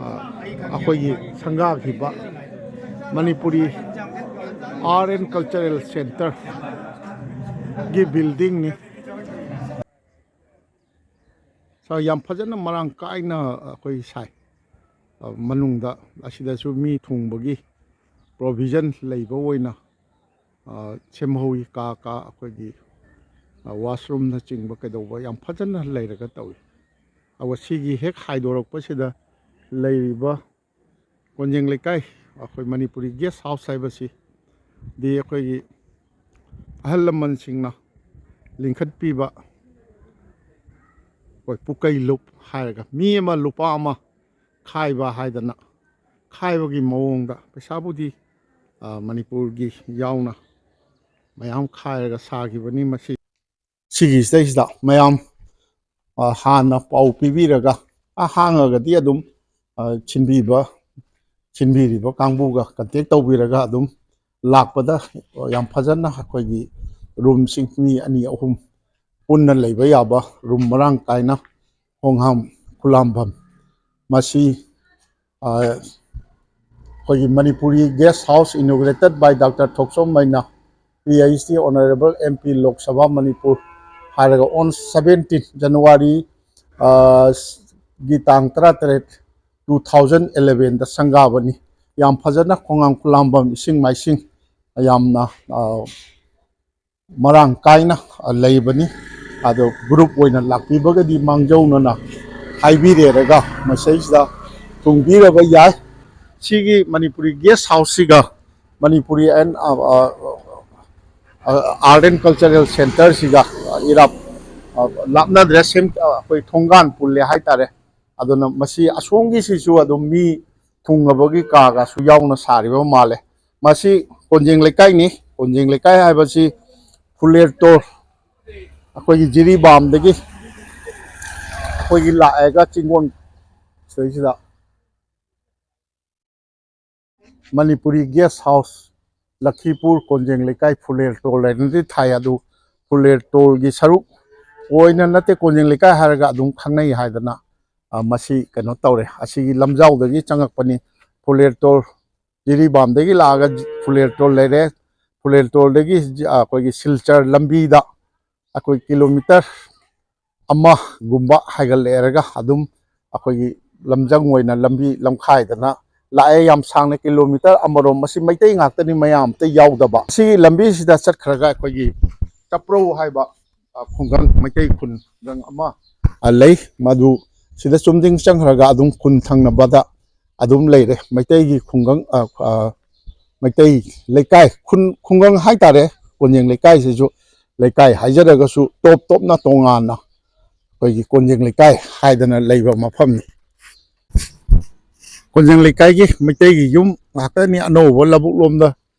ꯑ, ꯑꯩꯈꯣꯏꯒꯤ ꯁꯪꯒꯥꯈꯤꯕ Manipuri Art and Cultural Center ꯒꯤ building ꯅꯤ꯫ ꯁꯥ ꯌꯥꯝ ꯐꯖꯅ ꯃꯔꯥꯡ ꯀꯥꯏꯅ ꯑꯩꯈꯣꯏ ꯁꯥꯏ꯫ ꯑ, ꯃꯅꯨꯡꯗ ꯑꯁꯤꯗꯁꯨ ꯃꯤ ꯊꯨꯡꯕꯒꯤ provision ꯂꯩꯕ ꯑꯣꯏꯅ, ꯑ, ꯁꯦꯝꯍꯧꯏ꯫ ꯀꯥ ꯀꯥ ꯑꯩꯈꯣꯏꯒꯤ, ꯑ, washroom ꯅꯆꯤꯡꯕ ꯀꯩꯗꯧꯕ ꯌꯥꯝ ꯐꯖꯅ ꯂꯩꯔꯒ ꯇꯧꯏ꯫ ꯑꯗꯨꯒ ꯁꯤꯒꯤ ꯍꯦꯛ ꯍꯥꯏꯗꯣꯔꯛꯄꯁꯤꯗ ꯂꯩꯔꯤꯕ ꯀꯣꯟꯖꯦꯡ ꯂꯩꯀꯥꯏ, ꯑꯩꯈꯣꯏ ꯃꯅꯤꯄꯨꯔꯤ guest house ꯍꯥꯏꯕꯁꯤ ꯗꯤ ꯑꯩꯈꯣꯏꯒꯤ ꯑꯍꯜ ꯂꯃꯟꯁꯤꯡꯅ ꯂꯤꯡꯈꯠꯄꯤꯕ, ꯑꯩꯈꯣꯏ ꯄꯨꯀꯩ ꯂꯨꯞ ꯍꯥꯏꯔꯒ ꯃꯤ ꯑꯃ ꯂꯨꯄꯥ ꯑꯃ ꯈꯥꯏꯕ ꯍꯥꯏꯗꯅ ꯈꯥꯏꯕꯒꯤ ꯃꯑꯣꯡꯗ ꯄꯩꯁꯥꯕꯨꯗꯤ, ꯑ, ꯃꯅꯤꯄꯨꯔꯒꯤ ꯌꯥꯎꯅ ꯃꯌꯥꯝ ꯈꯥꯏꯔꯒ ꯁꯥꯈꯤꯕꯅꯤ꯫ ꯃꯁꯤ ꯁꯤꯒꯤꯁꯤꯗꯩꯁꯤꯗ ꯃꯌꯥꯝ, ꯑ, ꯍꯥꯟꯅ ꯄꯥꯎ ꯄꯤꯕꯤꯔꯒ, ꯑ, ꯍꯥꯡꯉꯒꯗꯤ ꯑꯗꯨꯝ, ꯑ, ꯁꯤꯟꯕꯤꯕ, ꯁꯤꯟꯕꯤꯔꯤꯕ ꯀꯥꯡꯕꯨꯒ contact ꯇꯧꯕꯤꯔꯒ ꯑꯗꯨꯝ ꯂꯥꯛꯄꯗ ꯌꯥꯝ ꯐꯖꯅ ꯑꯩꯈꯣꯏꯒꯤ room ꯁꯤꯡ ꯃꯤ ꯑꯅꯤ ꯑꯍꯨꯝ ꯄꯨꯟꯅ ꯂꯩꯕ ꯌꯥꯕ room ꯃꯔꯥꯡ ꯀꯥꯏꯅ ꯈꯣꯡꯍꯥꯝ ꯈꯨꯂꯥꯝꯐꯝ꯫ ꯃꯁꯤ, ꯑ, ꯑꯩꯈꯣꯏꯒꯤ Manipuri Guest House inaugurated by Doctor Thokchom Maina, P H D, Honorable M P, Lok Sabha, Manipur ꯍꯥꯏꯔꯒ on seventeen January, ꯑ, ꯒꯤ ꯇꯥꯡ ꯇꯔꯥꯇꯔꯦꯠ, two thousand elevenꯗ ꯁꯪꯒꯥꯕꯅꯤ꯫ ꯌꯥꯝ ꯐꯖꯅ ꯈꯣꯡꯉꯥꯝ ꯈꯨꯂꯥꯝꯕꯝ, ꯏꯁꯤꯡ ꯃꯥꯏꯁꯤꯡ ꯌꯥꯝꯅ, ꯑ, ꯃꯔꯥꯡ ꯀꯥꯏꯅ, ꯑ, ꯂꯩꯕꯅꯤ꯫ ꯑꯗꯣ group ꯑꯣꯏꯅ ꯂꯥꯛꯄꯤꯕꯒꯗꯤ ꯃꯥꯡꯖꯧꯅꯅ ꯍꯥꯏꯕꯤꯔꯦꯔꯒ ꯃꯁꯤꯗ ꯊꯨꯡꯕꯤꯔꯕ ꯌꯥꯏ꯫ ꯁꯤꯒꯤ ꯃꯅꯤꯄꯨꯔꯤ guest houseꯁꯤꯒ ꯃꯅꯤꯄꯨꯔꯤ and, ꯑ, ꯑ, ꯑ, Art and Cultural Centreꯁꯤꯒ ꯏꯔꯥꯞ, ꯑ, ꯂꯥꯞꯅꯗ꯭ꯔꯦ, ꯁꯦꯝ-, ꯑ, ꯑꯩꯈꯣꯏ ꯊꯣꯡꯒꯥꯟ ꯄꯨꯜꯂꯦ ꯍꯥꯏꯇꯥꯔꯦ꯫ ꯑꯗꯨꯅ ꯃꯁꯤ ꯑꯁꯣꯝꯒꯤꯁꯤꯁꯨ ꯑꯗꯨꯝ ꯃꯤ ꯊꯨꯡꯉꯕꯒꯤ ꯀꯥꯒꯁꯨ ꯌꯥꯎꯅ ꯁꯥꯔꯤꯕ ꯃꯥꯜꯂꯦ꯫ ꯃꯁꯤ ꯀꯣꯟꯖꯦꯡ ꯂꯩꯀꯥꯏꯅꯤ꯫ ꯀꯣꯟꯖꯦꯡ ꯂꯩꯀꯥꯏ ꯍꯥꯏꯕꯁꯤ ꯐꯨꯂꯦꯔꯇꯣꯜ, ꯑꯩꯈꯣꯏꯒꯤ ꯖꯤꯔꯤꯕꯥꯝꯗꯒꯤ ꯑꯩꯈꯣꯏꯒꯤ ꯂꯥꯛꯑꯒ ꯆꯤꯡꯒꯣꯟ ꯁꯤꯗꯩꯁꯤꯗ ꯃꯅꯤꯄꯨꯔꯤ guest house, ꯂꯈꯤꯄꯨꯔ ꯀꯣꯟꯖꯦꯡ ꯂꯩꯀꯥꯏ ꯐꯨꯂꯦꯔꯇꯣꯜ ꯍꯥꯏꯅꯗꯤ ꯊꯥꯏ꯫ ꯑꯗꯨ ꯐꯨꯂꯦꯔꯇꯣꯜꯒꯤ ꯁꯔꯨꯛ ꯑꯣꯏꯅ ꯅꯠꯇꯦ, ꯀꯣꯟꯖꯦꯡ ꯂꯩꯀꯥꯏ ꯍꯥꯏꯔꯒ ꯑꯗꯨꯝ ꯈꯪꯅꯩ ꯍꯥꯏꯗꯅ, ꯑ, ꯃꯁꯤ ꯀꯩꯅꯣ ꯇꯧꯔꯦ꯫ ꯑꯁꯤꯒꯤ ꯂꯝꯖꯥꯎꯗꯒꯤ ꯆꯪꯉꯛꯄꯅꯤ꯫ ꯐꯨꯂꯦꯔꯇꯣꯜ, ꯖꯤꯔꯤꯕꯥꯝꯗꯒꯤ ꯂꯥꯛꯑꯒ ꯐꯨꯂꯦꯔꯇꯣꯜ ꯂꯩꯔꯦ꯫ ꯐꯨꯂꯦꯔꯇꯣꯜꯗꯒꯤ, ꯑ, ꯑꯩꯈꯣꯏꯒꯤ ꯁꯤꯜꯆꯔ ꯂꯝꯕꯤꯗ ꯑꯩꯈꯣꯏ ꯀꯤꯂꯣꯃꯤꯇꯔ ꯑꯃꯒꯨꯝꯕ ꯍꯥꯏꯒꯠꯂꯛꯑꯦꯔꯒ ꯑꯗꯨꯝ ꯑꯩꯈꯣꯏꯒꯤ ꯂꯝꯖꯪ ꯑꯣꯏꯅ ꯂꯝꯕꯤ ꯂꯝꯈꯥꯏꯗꯅ ꯂꯥꯛꯑꯦ꯫ ꯌꯥꯝ ꯁꯥꯡꯅ ꯀꯤꯂꯣꯃꯤꯇꯔ ꯑꯃꯔꯣꯝ, ꯃꯁꯤ ꯃꯩꯇꯩ ꯉꯥꯛꯇꯅꯤ, ꯃꯌꯥꯝ ꯑꯝꯇ ꯌꯥꯎꯗꯕ꯫ ꯁꯤꯒꯤ ꯂꯝꯕꯤꯁꯤꯗ ꯆꯠꯈ꯭ꯔꯒ ꯑꯩꯈꯣꯏꯒꯤ ꯆꯞꯄ꯭ꯔꯧ ꯍꯥꯏꯕ, ꯑ, ꯈꯨꯡꯒꯪ, ꯃꯩꯇꯩ ꯈꯨꯡꯒꯪ ꯑꯃ, ꯑ, ꯂꯩ꯫ ꯃꯗꯨ ꯁꯤꯗ ꯆꯨꯝꯗꯤꯡ ꯆꯪꯈ꯭ꯔꯒ ꯑꯗꯨꯝ ꯈꯨꯟ ꯊꯪꯅꯕꯗ ꯑꯗꯨꯝ ꯂꯩꯔꯦ꯫ ꯃꯩꯇꯩꯒꯤ ꯈꯨꯡꯒꯪ, ꯑ, ꯑ, ꯃꯩꯇꯩ ꯂꯩꯀꯥꯏ, ꯈꯨꯟ, ꯈꯨꯡꯒꯪ ꯍꯥꯏꯇꯥꯔꯦ꯫ ꯀꯣꯟꯖꯦꯡ ꯂꯩꯀꯥꯏꯁꯤꯁꯨ ꯂꯩꯀꯥꯏ ꯍꯥꯏꯖꯔꯒꯁꯨ ꯇꯣꯞ ꯇꯣꯞꯅ ꯇꯣꯉꯥꯟꯅ ꯑꯩꯈꯣꯏꯒꯤ ꯀꯣꯟꯖꯦꯡ ꯂꯩꯀꯥꯏ ꯍꯥꯏꯗꯅ ꯂꯩꯕ ꯃꯐꯝꯅꯤ꯫ ꯀꯣꯟꯖꯦꯡ ꯂꯩꯀꯥꯏꯒꯤ ꯃꯩꯇꯩꯒꯤ ꯌꯨꯝ ꯉꯥꯛꯇꯅꯤ꯫ ꯑꯅꯧꯕ ꯂꯧꯕꯨꯛ ꯂꯣꯝꯗ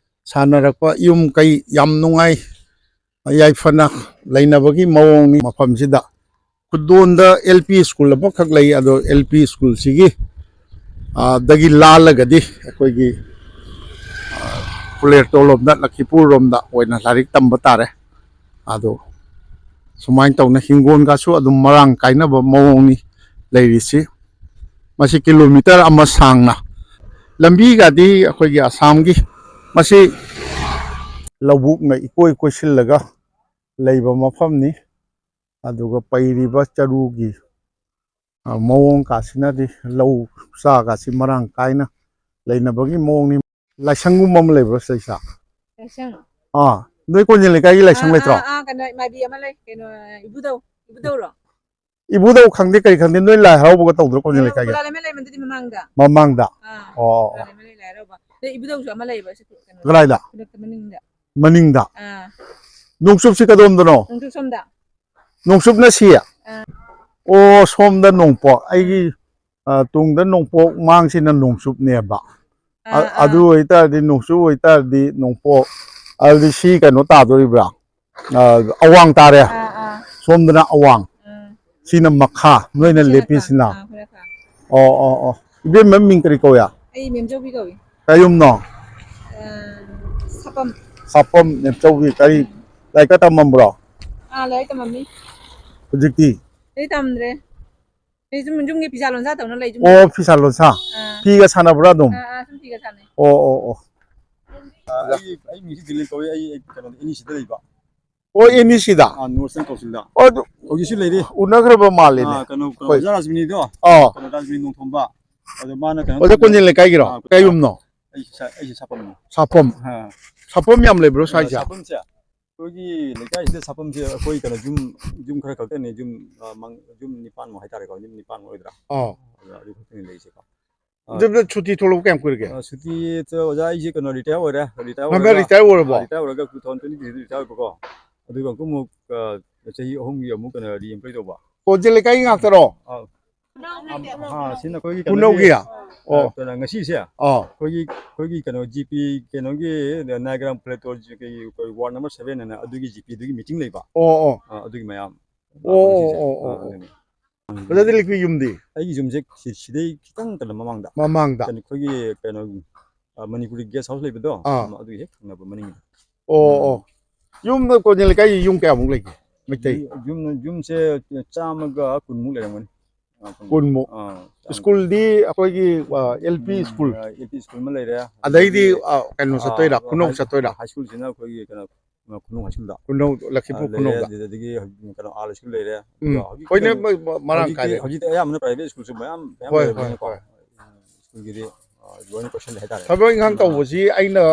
ꯁꯥꯟꯅꯔꯛꯄ ꯌꯨꯝ ꯀꯩ ꯌꯥꯝ ꯅꯨꯡꯉꯥꯏ, ꯌꯥꯏꯐꯅ ꯂꯩꯅꯕꯒꯤ ꯃꯑꯣꯡꯅꯤ ꯃꯐꯝꯁꯤꯗ꯫ ꯈꯨꯗꯣꯟꯗ L P school ꯑꯃꯈꯛ ꯂꯩ꯫ ꯑꯗꯣ L P schoolꯁꯤꯒꯤ, ꯑ, ꯗꯒꯤ ꯂꯥꯜꯂꯒꯗꯤ ꯑꯩꯈꯣꯏꯒꯤ, ꯑ, ꯐꯨꯂꯦꯔꯇꯣꯜ ꯂꯣꯝꯗ, ꯂꯈꯤꯄꯨꯔ ꯂꯣꯝꯗ ꯑꯣꯏꯅ ꯂꯥꯏꯔꯤꯛ ꯇꯝꯕ ꯇꯥꯔꯦ꯫ ꯑꯗꯣ ꯁꯨꯃꯥꯏꯅ ꯇꯧꯅ ꯍꯤꯡꯒꯣꯜꯒꯁꯨ ꯑꯗꯨꯝ ꯃꯔꯥꯡ ꯀꯥꯏꯅꯕ ꯃꯑꯣꯡꯅꯤ ꯂꯩꯔꯤꯁꯤ꯫ ꯃꯁꯤ ꯀꯤꯂꯣꯃꯤꯇꯔ ꯑꯃ ꯁꯥꯡꯅ꯫ ꯂꯝꯕꯤꯒꯗꯤ ꯑꯩꯈꯣꯏꯒꯤ ꯑꯁꯥꯝꯒꯤ, ꯃꯁꯤ ꯂꯧꯕꯨꯛꯅ ꯏꯀꯣꯏ ꯀꯣꯏꯁꯤꯜꯂꯒ ꯂꯩꯕ ꯃꯐꯝꯅꯤ꯫ ꯑꯗꯨꯒ ꯄꯩꯔꯤꯕ ꯆꯔꯨꯒꯤ, ꯑ, ꯃꯑꯣꯡ ꯀꯥꯁꯤꯅꯗꯤ ꯂꯧ ꯆꯥꯒꯁꯤ ꯃꯔꯥꯡ ꯀꯥꯏꯅ ꯂꯩꯅꯕꯒꯤ ꯃꯑꯣꯡꯅꯤ꯫ ꯂꯥꯏꯁꯪꯒꯨꯝꯕ ꯑꯃ ꯂꯩꯕ꯭ꯔꯣ ꯁꯤꯗꯩꯁꯤꯗ? ꯂꯥꯏꯁꯪ? ꯑꯥ, ꯅꯣꯏ ꯀꯣꯟꯖꯦꯡ ꯂꯩꯀꯥꯏꯒꯤ ꯂꯥꯏꯁꯪ ꯑꯥ, ꯂꯩꯇ꯭ꯔꯣ? ꯑꯥ, ꯑꯥ, ꯀꯩꯅꯣ, ꯃꯥꯏꯕꯤ ꯑꯃ ꯂꯩ, ꯀꯩꯅꯣ, ꯏꯕꯨꯙꯧ, ꯏꯕꯨꯙꯧꯔꯣ? ꯏꯕꯨꯙꯧ ꯈꯪꯗꯦ, ꯀꯔꯤ ꯈꯪꯗꯦ, ꯅꯣꯏ ꯂꯥꯏ ꯍꯔꯥꯎꯕꯒ ꯇꯧꯗ꯭ꯔꯣ ꯀꯣꯟꯖꯦꯡ ꯀꯩꯅꯣ, ꯂꯩꯀꯥꯏꯒꯤ? ꯒꯣꯂꯥꯏ ꯑꯃ ꯂꯩ, ꯃꯗꯨꯗꯤ ꯃꯃꯥꯡꯗ꯫ ꯃꯃꯥꯡꯗ? ꯑꯥ, ꯑꯣ, ꯑꯣ, ꯒꯣꯂꯥꯏ ꯑꯃ ꯂꯩ, ꯂꯥꯏ ꯍꯔꯥꯎꯕ꯫ ꯑꯗꯩ ꯏꯕꯨꯙꯧꯁꯨ ꯑꯃ ꯂꯩꯕ, ꯁꯤ ꯀꯩꯅꯣꯗ, ꯀꯗꯥꯏꯗ? ꯈꯨꯂꯛꯇ ꯃꯅꯤꯡꯗ꯫ ꯃꯅꯤꯡꯗ? ꯑꯥ꯫ ꯅꯣꯡꯆꯨꯞꯁꯤ ꯀꯗꯣꯝꯗꯅꯣ? ꯅꯣꯡꯆꯨꯞ ꯁꯣꯝꯗ꯫ ꯅꯣꯡꯆꯨꯞꯅ ꯁꯤ? ꯑꯥ꯫ ꯑꯣ, ꯁꯣꯝꯗ ꯅꯣꯡꯄꯣꯛ꯫ ꯑꯩꯒꯤ, ꯑꯥ, ꯇꯨꯡꯗ ꯅꯣꯡꯄꯣꯛ, ꯃꯥꯡꯁꯤꯅ ꯅꯣꯡꯆꯨꯞꯅꯦꯕ꯫ ꯑ-, ꯑꯥ, ꯑꯗꯨ ꯑꯥ꯫ ꯑꯣꯏꯇꯥꯔꯗꯤ, ꯅꯣꯡꯆꯨꯞ ꯑꯣꯏꯇꯥꯔꯗꯤ ꯅꯣꯡꯄꯣꯛ꯫ ꯑꯗꯨꯗꯤ ꯁꯤ ꯀꯩꯅꯣ ꯇꯥꯗꯣꯔꯤꯕ꯭ꯔꯥ? ꯑ, ꯑꯋꯥꯡ ꯇꯥꯔꯦ꯫ ꯑꯥ, ꯑꯥ꯫ ꯁꯣꯝꯗꯅ ꯑꯋꯥꯡ꯫ ꯎꯝ꯫ ꯁꯤꯅ ꯃꯈꯥ, ꯅꯣꯏꯅ ꯁꯤꯅ ꯂꯦꯞꯄꯤꯁꯤꯅ꯫ ꯈꯥ-, ꯑꯥ, ꯈꯔ ꯈꯥ꯫ ꯑꯣ, ꯑꯣ, ꯑꯣ꯫ ꯏꯕꯦꯝꯃ ꯃꯤꯡ ꯀꯔꯤ ꯀꯧꯏ? ꯑꯩ ꯃꯦꯝꯖꯧꯕꯤ ꯀꯧꯏ꯫ ꯀꯩ ꯌꯨꯝꯅꯣ? ꯑ, ꯁꯥꯄꯝ꯫ ꯁꯥꯄꯝ ꯃꯦꯝꯆꯧꯕꯤ꯫ ꯀꯔꯤ, ꯎꯝ꯫ ꯂꯥꯏꯔꯤꯛꯀ ꯇꯝꯃꯝꯕ꯭ꯔꯣ? ꯑꯥ, ꯂꯥꯏꯔꯤꯛ ꯇꯝꯃꯝꯃꯤ꯫ ꯍꯧꯖꯤꯛꯇꯤ? ꯂꯥꯏꯔꯤꯛ ꯇꯝꯗ꯭ꯔꯦ꯫ ꯑꯩ ꯁꯨꯝ ꯌꯨꯝꯒꯤ ꯐꯤꯁꯥ ꯂꯣꯟꯁꯥ ꯇꯧꯅ ꯂꯩ, ꯌꯨꯝꯗ꯫ ꯑꯣ, ꯐꯤꯁꯥ ꯂꯣꯟꯁꯥ꯫ ꯑꯥ꯫ ꯐꯤꯒ ꯁꯥꯟꯅꯕ꯭ꯔꯥ ꯑꯗꯨꯝ? ꯑꯥ, ꯑꯥ, ꯁꯨꯝ ꯐꯤꯒ ꯁꯥꯟꯅꯩ꯫ ꯑꯣ, ꯑꯣ, ꯑꯣ꯫ ꯑꯥ, ꯑꯩ, ꯑꯩ ꯃꯤꯡꯁꯤ ꯗꯤꯂꯤꯠ ꯇꯧꯋꯦ, ꯑꯩ, ꯑꯩ ꯀꯩꯅꯣꯗ, ꯑꯦꯟ ꯏ ꯁꯤꯗ ꯂꯩꯕ꯫ ꯑꯣ, ꯑꯦꯟ ꯏ ꯁꯤꯗ? ꯑꯥ, ꯅꯣꯔꯠ ꯏꯁꯇꯔꯟ ꯀꯥꯎꯟꯁꯤꯜꯗ꯫ ꯑꯣ, ꯑꯗꯨ ꯍꯧꯖꯤꯛꯁꯨ ꯂꯩꯔꯤ꯫ ꯎꯅꯈ꯭ꯔꯕ ꯃꯥꯜꯂꯤꯅꯦ꯫ ꯑꯥ, ꯀꯩꯅꯣ, ꯀꯩꯅꯣ, ꯍꯣꯏ꯫ ꯑꯣꯖꯥ ꯔꯥꯖꯃꯤꯅꯤꯗꯣ? ꯑꯥ꯫ ꯀꯩꯅꯣ, ꯔꯥꯖꯃꯤꯅꯤ ꯅꯣꯡꯊꯣꯝꯕ꯫ ꯑꯗꯣ ꯃꯥꯅ ꯀꯩꯅꯣ ꯑꯣꯖꯥ ꯇꯧꯕ꯫ ꯀꯣꯟꯖꯦꯡ ꯂꯩꯀꯥꯏꯒꯤꯔꯣ? ꯑꯥ, ꯀꯩ ꯌꯨꯝꯅꯣ? ꯑꯩ ꯁꯥ-, ꯑꯩꯁꯦ ꯁꯥꯄꯝꯅꯤ꯫ ꯁꯥꯄꯝ? ꯑꯥ꯫ ꯁꯥꯄꯝ ꯌꯥꯝ ꯂꯩꯕ꯭ꯔꯣ ꯑꯥ, ꯁ꯭ꯋꯥꯏꯁꯦ? ꯁꯥꯄꯝꯁꯦ ꯑꯩꯈꯣꯏꯒꯤ ꯂꯩꯀꯥꯏꯁꯤꯗ ꯁꯥꯐꯝꯁꯦ ꯑꯩꯈꯣꯏ ꯀꯩꯅꯣ ꯌꯨꯝ, ꯌꯨꯝ ꯈꯔ ꯈꯛꯇꯅꯤ, ꯌꯨꯝ, ꯑ, ꯃꯪ-, ꯌꯨꯝ ꯅꯤꯄꯥꯟꯃꯨꯛ ꯍꯥꯏꯇꯥꯔꯦꯀꯣ, ꯌꯨꯝ ꯅꯤꯄꯥꯟꯃꯨꯛ ꯑꯣꯏꯗ꯭ꯔꯥ? ꯑꯥ꯫ ꯑꯗ ꯑꯗꯨ ꯈꯛꯇꯅꯤ ꯂꯩꯔꯤꯁꯦꯀꯣ꯫ ꯑ, ꯑꯗꯨ ꯁꯨꯇꯤ ꯊꯣꯛꯂꯛꯄ ꯀꯌꯥꯝ ꯀꯨꯏꯔꯒꯦ? ꯑ, ꯁꯨꯇꯤ ꯆ-, ꯑꯣꯖꯥ ꯑꯩꯁꯦ ꯀꯩꯅꯣ ꯔꯤꯇꯥꯌꯔ ꯑꯣꯏꯔꯦ, ꯔꯤꯇꯥꯌꯔ ꯅꯪ ꯑꯣꯏꯔꯒ, ꯔꯤꯇꯥꯌꯔ ꯑꯣꯏꯔꯕꯣ? ꯑ, ꯔꯤꯇꯥꯌꯔ ꯑꯣꯏꯔꯒ two thousand twenty three ꯗ ꯔꯤꯇꯥꯌꯔ ꯑꯣꯏꯕꯀꯣ, ꯑꯗꯨꯒ ꯑꯃꯨꯛ, ꯑ, ꯆꯍꯤ ꯑꯍꯨꯝꯒꯤ ꯑꯃꯨꯛ ꯀꯩꯅꯣ ꯔꯤꯑꯦꯝꯄ꯭ꯂꯣꯏ ꯇꯧꯕ꯫ ꯀꯣꯟꯖꯦ ꯂꯩꯀꯥꯏꯒꯤ ꯉꯥꯛꯇꯔꯣ? ꯑ, ꯑ, ꯁꯤꯅ ꯑꯩꯈꯣꯏꯒꯤ ꯀꯩꯅꯣꯒꯤ, ꯄꯨꯅꯧꯒꯤ? ꯑ, ꯑꯣ꯫ ꯀꯩꯅꯣ, ꯉꯁꯤꯁꯦ ꯑꯥ꯫ ꯑꯩꯈꯣꯏꯒꯤ, ꯑꯩꯈꯣꯏꯒꯤ ꯀꯩꯅꯣ, ꯖꯤ ꯄꯤ ꯀꯩꯅꯣꯒꯤ ꯅꯥꯏꯒ꯭ꯔꯥꯝ ꯄ꯭ꯂꯦꯇꯣ ꯖꯤ ꯄꯤ ꯑꯩꯈꯣꯏ ꯋꯥꯔꯗ ꯅꯝꯕꯔ seven ꯍꯥꯏꯅ ꯑꯗꯨꯒꯤ ꯖꯤ ꯄꯤꯗꯨꯒꯤ ꯃꯤꯇꯤꯡ ꯂꯩꯕ꯫ ꯑꯣ, ꯑꯣ꯫ ꯑ, ꯑꯗꯨꯒꯤ ꯃꯌꯥꯝ ꯑꯣ, ꯂꯥꯛꯄ ꯉꯁꯤꯁꯦ꯫ ꯑꯣ, ꯑꯣ, ꯑ, ꯑꯣ꯫ ꯑꯗꯨꯅꯤ꯫ ꯑꯣꯖꯥ ꯗꯤꯂꯤꯞꯀꯤ ꯌꯨꯝꯗꯤ? ꯑꯩꯒꯤ ꯌꯨꯝꯁꯦ ꯁꯤ-, ꯁꯤꯗꯩ ꯈꯤꯇꯪ ꯀꯩꯅꯣ ꯃꯃꯥꯡꯗ꯫ ꯃꯃꯥꯡꯗ? ꯀꯩꯅꯣ, ꯑꯩꯈꯣꯏꯒꯤ ꯀꯩꯅꯣ, ꯑ, ꯃꯅꯤꯄꯨꯔꯤ ꯒꯦꯁ ꯍꯥꯎꯁ ꯂꯩꯕꯗꯣ, ꯑꯥ꯫ ꯑꯗꯨꯒꯤ ꯍꯦꯛ ꯊꯪꯅꯕ ꯃꯅꯤꯡꯗ꯫ ꯑꯣ, ꯎꯝ꯫ ꯑꯣ꯫ ꯌꯨꯝꯗ ꯀꯣꯟꯖꯦꯡ ꯂꯩꯀꯥꯏꯒꯤ ꯌꯨꯝ ꯀꯌꯥꯃꯨꯛ ꯂꯩꯒꯦ? ꯃꯩꯇꯩ? ꯌꯨꯝ, ꯌꯨꯝ, ꯌꯨꯝꯁꯦ ꯆꯥꯝꯃꯒ ꯀꯨꯟꯃꯨꯛ ꯂꯩꯔꯝꯒꯅꯤ꯫ ꯑꯥ, ꯀꯨꯟꯃꯨꯛ꯫ ꯀꯨꯟꯃꯨꯛ꯫ ꯑꯥ, ꯆꯥꯝꯃ꯫ ꯁ꯭ꯀꯨꯜꯗꯤ ꯑꯩꯈꯣꯏꯒꯤ, ꯑ, ꯑꯦꯜ ꯄꯤ ꯎꯝ, ꯁ꯭ꯀꯨꯜ? ꯑ, ꯑꯦꯜ ꯄꯤ ꯁ꯭ꯀꯨꯜ ꯑꯃ ꯂꯩꯔꯦ꯫ ꯑꯗꯩꯗꯤ, ꯑꯗꯒꯤ, ꯑ, ꯀꯩꯅꯣ ꯑ, ꯆꯠꯇꯣꯏꯔꯥ? ꯈꯨꯅꯧ ꯍꯥꯏ-, ꯆꯠꯇꯣꯏꯔꯥ? ꯍꯥꯏ ꯁ꯭ꯀꯨꯜꯁꯤꯅ ꯑꯩꯈꯣꯏꯒꯤ ꯀꯩꯅꯣ, ꯈꯨꯅꯧ ꯍꯥꯏ ꯁ꯭ꯀꯨꯜꯗ꯫ ꯈꯨꯅꯧ, ꯂꯈꯤꯄꯨꯔ ꯑ, ꯂꯩꯔꯦ, ꯈꯨꯅꯧꯗ꯫ ꯑꯗꯨꯗꯒꯤ ꯍꯧꯖꯤꯛ ꯀꯩꯅꯣ ꯑꯥꯔ ꯁ꯭ꯀꯨꯜ ꯂꯩꯔꯦ꯫ ꯎꯝ꯫ ꯑꯗꯨꯒ ꯍꯧꯖꯤꯛꯇꯤ ꯍꯣꯏꯅꯦ, ꯀꯩꯅꯣ, ꯃ-, ꯃ-, ꯃꯔꯥꯡ ꯍꯧꯖꯤꯛꯇꯤ, ꯀꯥꯏꯔꯦ꯫ ꯍꯧꯖꯤꯛꯇꯤ ꯑꯌꯥꯝꯕꯅ private schoolꯁꯨ ꯃꯌꯥꯝ, ꯃꯌꯥꯝ ꯍꯣꯏ, ꯍꯣꯏ, ꯂꯩꯔꯕꯅꯤꯅꯀꯣ꯫ ꯍꯣꯏ꯫ ꯁ꯭ꯀꯨꯜꯒꯤꯗꯤ, ꯑ, ꯂꯣꯏꯅ ꯀꯣꯏꯁꯜꯂꯦ ꯍꯥꯏꯇꯥꯔꯦ꯫ ꯊꯕꯛ ꯏꯪꯈꯥꯡ ꯑꯥ꯫ ꯇꯧꯕꯁꯤ ꯑꯩꯅ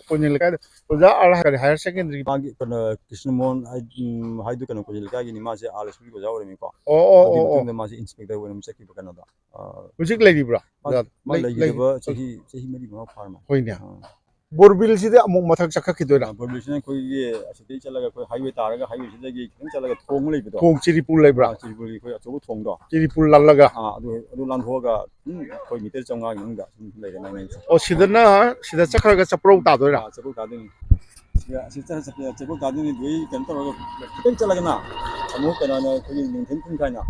ꯀꯣꯟꯖꯦꯜ ꯂꯩꯀꯥꯏꯗ ꯑꯣꯖꯥ ꯑꯥꯔ ꯀꯔꯤ higher secondary꯫ ꯃꯥꯒꯤ ꯀꯩꯅꯣ, ꯀ꯭ꯔꯤꯁꯅꯃꯣꯍꯟ ꯍꯥꯏ-, ꯎꯝ, ꯍꯥꯏꯗꯨ ꯀꯩꯅꯣ ꯀꯣꯟꯖꯦꯜ ꯂꯩꯀꯥꯏꯒꯤꯅꯤ, ꯃꯥꯁꯦ ꯑꯥꯔ ꯁ꯭ꯀꯨꯜꯒꯤ ꯑꯣꯖꯥ ꯑꯣꯏꯔꯝꯃꯤꯀꯣ꯫ ꯑꯣ, ꯑꯣ, ꯑꯗꯨꯒꯤ ꯑꯣ, ꯑꯣ꯫ ꯃꯇꯨꯡꯗ ꯃꯥꯁꯦ inspector ꯑꯣꯏꯅ ꯑꯃꯨꯛ ꯆꯠꯈꯤꯕ ꯀꯩꯅꯣꯗ꯫ ꯑ, ꯍꯧꯖꯤꯛ ꯂꯩꯔꯤꯕ꯭ꯔꯥ? ꯃꯥ, ꯂꯩ-, ꯃꯥ ꯂꯩ-, ꯂꯩꯈꯤꯗꯕ ꯆꯍꯤ, ꯆꯍꯤ ꯃꯔꯤ ꯃꯉꯥ ꯐꯥꯔꯃꯥꯜꯂꯦ꯫ ꯍꯣꯏꯅꯦ꯫ ꯑꯥ꯫ ꯕꯣꯔꯕꯤꯜꯁꯤꯗꯤ ꯑꯃꯨꯛ ꯃꯊꯛ ꯆꯠꯈꯠꯈꯤꯗꯣꯏꯔꯥ? ꯑꯥ, ꯕꯣꯔꯕꯤꯜꯁꯤꯅ ꯑꯩꯈꯣꯏꯒꯤ ꯑꯁꯤꯗꯒꯤ ꯆꯠꯂꯒ ꯑꯩꯈꯣꯏ highway ꯇꯥꯔꯒ highwayꯁꯤꯗꯒꯤ ꯈꯤꯇꯪ ꯆꯠꯂꯒ ꯊꯣꯡ ꯑꯃ ꯂꯩꯕꯗꯣ꯫ ꯊꯣꯡ ꯆꯤꯔꯤꯄꯨꯔ ꯂꯩꯕ꯭ꯔꯥ? ꯑꯥ, ꯆꯤꯔꯤꯄꯨꯔꯒꯤ ꯑꯩꯈꯣꯏ ꯑꯆꯧꯕ ꯊꯣꯡꯗꯣ꯫ ꯆꯤꯔꯤꯄꯨꯔ ꯂꯥꯜꯂꯒ? ꯑꯥ, ꯑꯗꯨ, ꯑꯗꯨ ꯂꯥꯟꯊꯣꯛꯑꯒ ꯑꯗꯨꯝ ꯑꯩꯈꯣꯏ meter ꯆꯥꯝꯃꯉꯥꯒꯤ ꯃꯅꯨꯡꯗ ꯑꯗꯨꯝ ꯂꯩꯔꯦ, nine nine ꯁꯦ꯫ ꯑꯣ, ꯁꯤꯗꯅ, ꯁꯤꯗ ꯆꯠꯈ꯭ꯔꯒ ꯆꯄ꯭ꯔꯧ ꯇꯥꯗꯣꯏꯔꯥ? ꯑꯥ, ꯆꯄ꯭ꯔꯧ ꯇꯥꯗꯣꯏꯅꯤ꯫ ꯁꯤꯗ, ꯑꯁꯤ ꯆꯠ-, ꯆꯠ-, ꯆꯄ꯭ꯔꯧ ꯇꯥꯗꯣꯏꯅꯤ꯫ ꯑꯗꯨꯗꯩ ꯀꯩꯅꯣ ꯇꯧꯔꯒ ꯈꯤꯇꯪ ꯆꯠꯂꯒꯅ ꯑꯃꯨꯛ ꯀꯩꯅꯣꯅꯦ, ꯑꯩꯈꯣꯏꯒꯤ ꯅꯤꯡꯊꯦꯝ ꯈꯨꯟ ꯀꯥꯏꯅ꯫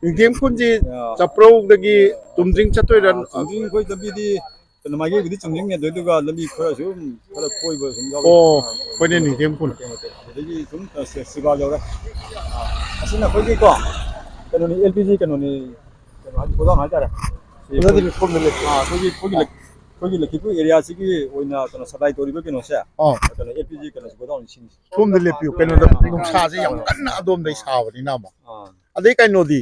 ꯅꯤꯡꯊꯦꯝ ꯈꯨꯟꯁꯤ ꯑꯥ, ꯆꯄ꯭ꯔꯧꯗꯒꯤ ꯑꯥ, ꯆꯨꯝꯗ꯭ꯔꯤꯡ ꯆꯠꯇꯣꯏꯔꯥ? ꯑꯥ, ꯆꯨꯝꯗ꯭ꯔꯤꯡ ꯑꯩꯈꯣꯏ ꯂꯝꯕꯤꯗꯤ ꯀꯩꯅꯣ ꯃꯥꯏꯀꯩꯕꯨꯗꯤ ꯆꯨꯝꯗ꯭ꯔꯤꯡꯅꯦ, ꯑꯗꯨꯗꯨꯒ ꯂꯝꯕꯤ ꯈꯔ ꯁꯨꯝ ꯈꯔ ꯀꯣꯏꯕ ꯁꯨꯝ ꯌꯥꯎꯋꯦ꯫ ꯑꯣ, ꯑꯥ, ꯍꯣꯏꯅꯦ, ꯅꯤꯡꯊꯦꯝ ꯈꯨꯟ꯫ ꯃꯇꯦꯛ ꯃꯇꯦꯛ꯫ ꯑꯗꯨꯗꯒꯤ ꯁꯨꯝ, ꯑ, ꯁꯦ-, ꯁꯤꯕꯥ ꯌꯧꯔꯦ꯫ ꯑꯥ, ꯑꯁꯤꯅ ꯑꯩꯈꯣꯏꯒꯤ ꯀꯣ, ꯀꯩꯅꯣꯅꯤ, ꯑꯦꯜ ꯄꯤ ꯖꯤ ꯀꯩꯅꯣꯅꯤ, ꯀꯩꯅꯣ ꯍꯥꯏꯗꯤ ꯒꯣꯗꯥꯎꯟ ꯍꯥꯏꯇꯥꯔꯦ꯫ ꯁꯤ ꯑꯣꯖꯥꯗꯤ ꯑꯩꯈꯣꯏ, ꯁꯣꯝꯗ ꯂꯦꯞꯄꯤꯌꯨ꯫ ꯑꯥ, ꯑꯩꯈꯣꯏꯒꯤ, ꯑꯩꯈꯣꯏꯒꯤ ꯂꯛ-, ꯑꯩꯈꯣꯏꯒꯤ ꯂꯛꯈꯤꯄꯨꯔ ꯑꯦꯔꯤꯌꯥꯁꯤꯒꯤ ꯑꯣꯏꯅ ꯀꯩꯅꯣ supply ꯇꯧꯔꯤꯕ ꯀꯩꯅꯣꯁꯦ, ꯑꯥ꯫ ꯀꯩꯅꯣ, ꯑꯦꯜ ꯄꯤ ꯖꯤ ꯀꯩꯅꯣꯁꯦ ꯒꯣꯗꯥꯎꯟ ꯁꯤꯡ-, ꯁꯣꯝꯗ ꯂꯦꯞꯄꯤꯌꯨ꯫ ꯀꯩꯅꯣꯗ ꯅꯨꯡꯁꯥꯁꯦ ꯌꯥꯝ ꯀꯟꯅ ꯑꯗꯣꯝꯗꯩ ꯁꯥꯕꯅꯤꯅ ꯑꯃꯨꯛ꯫ ꯑꯥ꯫ ꯑꯗꯩ ꯀꯩꯅꯣꯗꯤ,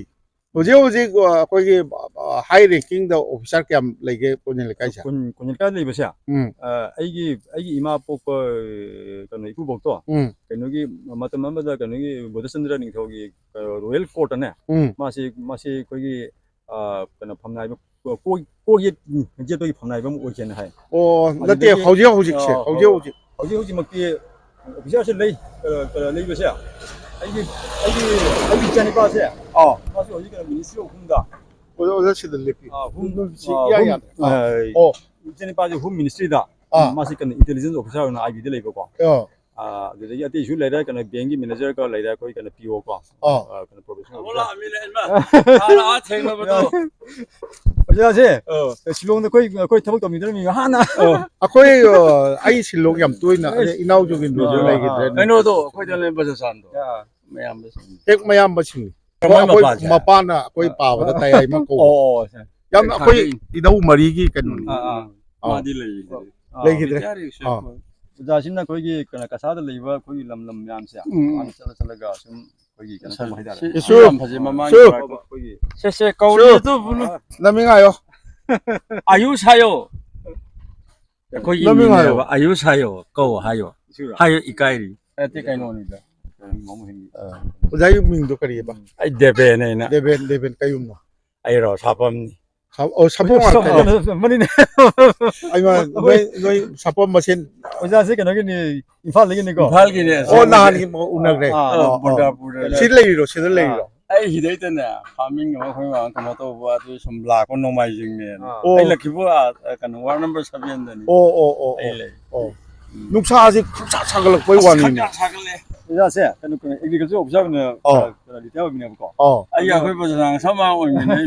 ꯍꯧꯖꯤꯛ ꯍꯧꯖꯤꯛ, ꯑ, ꯑꯩꯈꯣꯏꯒꯤ, ꯑ, high rankingꯗ officer ꯀꯌꯥꯝ ꯂꯩꯒꯦ ꯀꯣꯟꯖꯦꯜ ꯂꯩꯀꯥꯏꯁꯦ? ꯀꯣꯟ-, ꯀꯣꯟꯖꯦꯜ ꯂꯩꯀꯥꯏꯗ ꯂꯩꯕꯁꯦ? ꯎꯝ꯫ ꯑ, ꯑꯩꯒꯤ, ꯑꯩꯒꯤ ꯏꯃꯥ ꯄꯣꯛꯄ, ꯑ, ꯀꯩꯅꯣ, ꯏꯀꯨꯕꯣꯛꯇꯣ, ꯎꯝ꯫ ꯀꯩꯅꯣꯒꯤ ꯃꯇꯝ ꯑꯃꯗ ꯀꯩꯅꯣꯒꯤ ꯕꯣꯙꯆꯟꯗ꯭ꯔ ꯅꯤꯡꯊꯧꯒꯤ, ꯑ, royal courtꯇꯅꯦ, ꯎꯝ꯫ ꯃꯥꯁꯤ, ꯃꯥꯁꯤ ꯑꯩꯈꯣꯏꯒꯤ, ꯑ, ꯀꯩꯅꯣ, ꯐꯝꯅꯥꯏꯕ, ꯀꯣꯛ, ꯀꯣꯛ ꯌꯦꯠ-, ꯌꯦꯠꯄꯒꯤ ꯐꯝꯅꯥꯏꯕ ꯑꯃ ꯑꯣꯏꯒꯦꯅ ꯍꯥꯏ꯫ ꯑꯣ, ꯅꯠꯇꯦ, ꯑꯗꯨꯗꯒꯤ, ꯍꯧꯖꯤꯛ ꯍꯧꯖꯤꯛꯁꯦ, ꯑ, ꯍꯧꯖꯤꯛ ꯍꯧ-, ꯍꯧꯖꯤꯛ꯫ ꯍꯧꯖꯤꯛ ꯍꯧꯖꯤꯛꯃꯛꯇꯤ officerꯁꯦ ꯂꯩ, ꯑ, ꯑ, ꯂꯩꯕꯁꯦ, ꯑꯩꯒꯤ, ꯑꯩꯒꯤ, ꯑꯩꯒꯤ ꯏꯆꯥꯅꯤꯄꯥꯁꯦ, ꯑꯥ꯫ ꯃꯥꯁꯨ ꯍꯧꯖꯤꯛ ꯀꯩꯅꯣ Ministry of Homeꯗ, ꯑꯣꯖꯥ, ꯑꯣꯖꯥ ꯁꯤꯗ ꯂꯦꯞꯄꯤꯌꯨ꯫ ꯑꯥ, Home, ꯅꯣꯏ ꯁꯤ ꯑꯥ, ꯏꯌꯥ Home, ꯌꯥꯗ꯭ꯔꯦ꯫ ꯑꯥ꯫ ꯑꯥ꯫ ꯑꯣ꯫ ꯏꯆꯥꯅꯤꯄꯥꯁꯦ Home Ministryꯗ, ꯑꯥ꯫ ꯃꯥꯁꯦ ꯀꯩꯅꯣ intelligence officer ꯑꯣꯏꯅ ꯑꯥꯏ ꯕꯤꯗ ꯂꯩꯕꯀꯣ꯫ ꯑꯥ꯫ ꯑꯥ, ꯑꯗꯨꯗꯒꯤ ꯑꯇꯩꯁꯨ ꯂꯩꯔꯦ, ꯀꯩꯅꯣ bankꯀꯤ managerꯒ ꯂꯩꯔꯦ, ꯑꯩꯈꯣꯏ ꯀꯩꯅꯣ P O ꯀꯣ꯫ ꯑꯥ꯫ ꯑꯥ, ꯀꯩꯅꯣ professional ꯑꯃꯨꯛ officer꯫ ꯂꯥꯛꯑꯃꯤꯅꯦ, ꯏꯃꯥ꯫ ꯍꯥꯟꯅ ꯑꯥ ꯊꯦꯡꯅꯕꯗꯣ꯫ ꯑꯣꯖꯥꯁꯦ, ꯑꯥ꯫ ꯁꯤꯂꯣꯡꯗ ꯑꯩꯈꯣꯏ, ꯑꯩꯈꯣꯏ ꯊꯕꯛ ꯇꯧꯃꯤꯟꯅꯔꯝꯃꯤ ꯍꯥꯟꯅ꯫ ꯑꯥ, ꯑꯩꯈꯣꯏ, ꯑꯥ, ꯑꯩ ꯁꯤꯂꯣꯡ ꯌꯥꯝ ꯇꯣꯏꯅ, ꯑꯩꯁ꯫ ꯑꯗꯩ ꯏꯅꯥꯎꯁꯨ ꯋꯤꯟꯗꯣꯁꯨ ꯑꯥ, ꯂꯩꯈꯤꯗ꯭ꯔꯦ꯫ ꯑꯥ꯫ ꯀꯩꯅꯣꯗꯣ, ꯑꯩꯈꯣꯏꯗ ꯂꯩꯕ ꯆꯆꯥꯟꯗꯣ꯫ ꯑꯥ꯫ ꯃꯌꯥꯝꯕꯁꯤꯡ꯫ ꯍꯦꯛ ꯃꯌꯥꯝꯕꯁꯤꯡ꯫ ꯀꯃꯥꯏ ꯑꯩꯈꯣꯏ ꯃꯄꯥꯁꯦ? ꯃꯄꯥꯅ ꯑꯩꯈꯣꯏ ꯑꯥ꯫ ꯄꯥꯕꯗ ꯇꯌꯥꯏꯃ ꯀꯧꯕ꯫ ꯑꯣ, ꯑꯣ, ꯑꯣ꯫ ꯌꯥꯝ ꯑꯩꯈꯣꯏ ꯊꯥꯡꯒꯩ꯫ ꯏꯙꯧ ꯃꯔꯤꯒꯤ ꯀꯩꯅꯣꯅꯤ꯫ ꯑꯥ, ꯑꯥ꯫ ꯑꯥ꯫ ꯃꯥꯗꯤ ꯂꯩꯈꯤꯗ꯭ꯔꯦ꯫ ꯑꯥ꯫ ꯂꯩꯈꯤꯗ꯭ꯔꯦ? Retire ꯑꯥ꯫ ꯆꯠꯄ꯫ ꯑꯣꯖꯥꯁꯤꯅ ꯑꯩꯈꯣꯏꯒꯤ ꯀꯩꯅꯣ ꯀꯁꯥꯗ ꯂꯩꯕ ꯑꯩꯈꯣꯏꯒꯤ ꯂꯝ ꯂꯝ ꯃꯌꯥꯝꯁꯦ ꯎꯝ꯫ ꯑꯗꯨꯃꯥꯏꯅ ꯆꯠꯂ ꯆꯠꯂꯒ ꯁꯨꯝ ꯑꯩꯈꯣꯏꯒꯤ ꯀꯩꯅꯣ ꯇꯧꯕ ꯍꯥꯏꯇꯥꯔꯦ꯫ ꯏꯁꯨ꯫ ꯌꯥꯝ ꯐꯖꯩ ꯃꯃꯥꯡꯒꯤ ꯏꯁꯨ꯫ ꯑꯩꯈꯣꯏꯒꯤ ꯁꯦ, ꯁꯦ, ꯀꯧꯔꯤ ꯏꯁꯨ꯫ ꯑꯗꯨꯕꯨ꯫ ꯅꯃꯤꯡ ꯍꯥꯏꯌꯣ꯫ ꯑꯌꯨꯁ ꯍꯥꯏꯌꯣ꯫ ꯑꯩꯈꯣꯏꯒꯤ ꯅꯃꯤꯡ ꯍꯥꯏꯌꯣ꯫ ꯃꯤꯅꯦꯕ꯫ ꯑꯌꯨꯁ ꯍꯥꯏꯌꯣ꯫ ꯀꯧ ꯍꯥꯏꯌꯣ꯫ ꯏꯁꯨꯔꯣ? ꯍꯥꯏꯌꯣ, ꯏꯀꯥꯏꯔꯤ꯫ ꯑꯦ, ꯑꯇꯩ ꯀꯩꯅꯣꯅꯤꯗ꯫ ꯃꯃꯨ ꯍꯤꯟꯒꯤ꯫ ꯑ꯫ ꯑꯣꯖꯥꯒꯤ ꯃꯤꯡꯗꯣ ꯀꯔꯤꯑꯕ? ꯑꯩ ꯗꯦꯕꯦꯟ ꯍꯥꯏꯅ꯫ ꯗꯦꯕꯦꯟ, ꯗꯦꯕꯦꯟ ꯀꯩ ꯌꯨꯝꯅꯣ? ꯑꯩꯔꯣ, ꯁꯥꯄꯝꯅꯤ꯫ ꯁꯥ-, ꯑꯣ, ꯁꯥꯄꯝ ꯉꯥꯛꯇꯅꯦ꯫ ꯁꯥꯄꯝꯅꯤꯅꯦ꯫ ꯑꯩꯃ, ꯅꯣꯏ, ꯅꯣꯏ ꯁꯥꯄꯝ ꯃꯁꯦꯟ꯫ ꯑꯣꯖꯥꯁꯦ ꯀꯩꯅꯣꯒꯤꯅꯤ, ꯏꯝꯐꯥꯜꯗꯒꯤꯅꯤꯀꯣ? ꯏꯝꯐꯥꯜꯒꯤꯅꯦ꯫ ꯑꯣ, ꯅꯍꯥꯟꯒꯤ ꯎꯅꯈ꯭ꯔꯦ꯫ ꯑꯥ, ꯑꯣ, ꯑꯣ꯫ ꯕꯣꯔꯗꯥꯄꯨꯔꯗ ꯁꯤ ꯂꯩꯔꯤꯔꯣ? ꯁꯤꯗ ꯂꯩꯔꯤꯔꯣ? ꯑꯩ ꯁꯤꯗꯩꯗꯅꯦ, farming ꯑꯃ ꯑꯩꯈꯣꯏ ꯃꯌꯥꯝ ꯀꯩꯅꯣ ꯇꯧꯕ, ꯑꯗꯨ ꯁꯨꯝ ꯂꯥꯛꯄ ꯅꯣꯡꯃꯥꯏꯖꯤꯡꯅꯦꯅ꯫ ꯑꯣ꯫ ꯑꯩ ꯂꯛꯈꯤꯕꯨ, ꯑꯥ, ꯀꯩꯅꯣ, ward number seven ꯗꯅꯤ꯫ ꯑꯣ, ꯑꯣ, ꯑꯣ, ꯑꯩ ꯑꯣ, ꯂꯩ꯫ ꯑꯣ꯫ ꯎꯝ꯫ ꯅꯨꯡꯁꯥꯁꯦ ꯈꯪꯁꯥ ꯁꯥꯒꯠꯂꯛꯄꯩ ꯑꯁ, ꯋꯥꯅꯤꯅꯦ꯫ ꯈꯪꯁꯥ ꯁꯥꯒꯠꯂꯦ꯫ ꯑꯣꯖꯥꯁꯦ, ꯀꯩꯅꯣ, ꯀꯩꯅꯣ, agriculture officer ꯑꯣꯏꯅ, ꯑꯥ꯫ ꯑ, ꯀꯩꯅꯣ, retire ꯑꯣꯏꯕꯅꯦꯕꯀꯣ꯫ ꯑꯥ꯫ ꯑꯩꯒ ꯑꯩꯈꯣꯏ ꯕꯖꯔꯥꯡ ꯁꯃꯥ ꯑꯣꯏꯃꯤꯟꯅꯩ꯫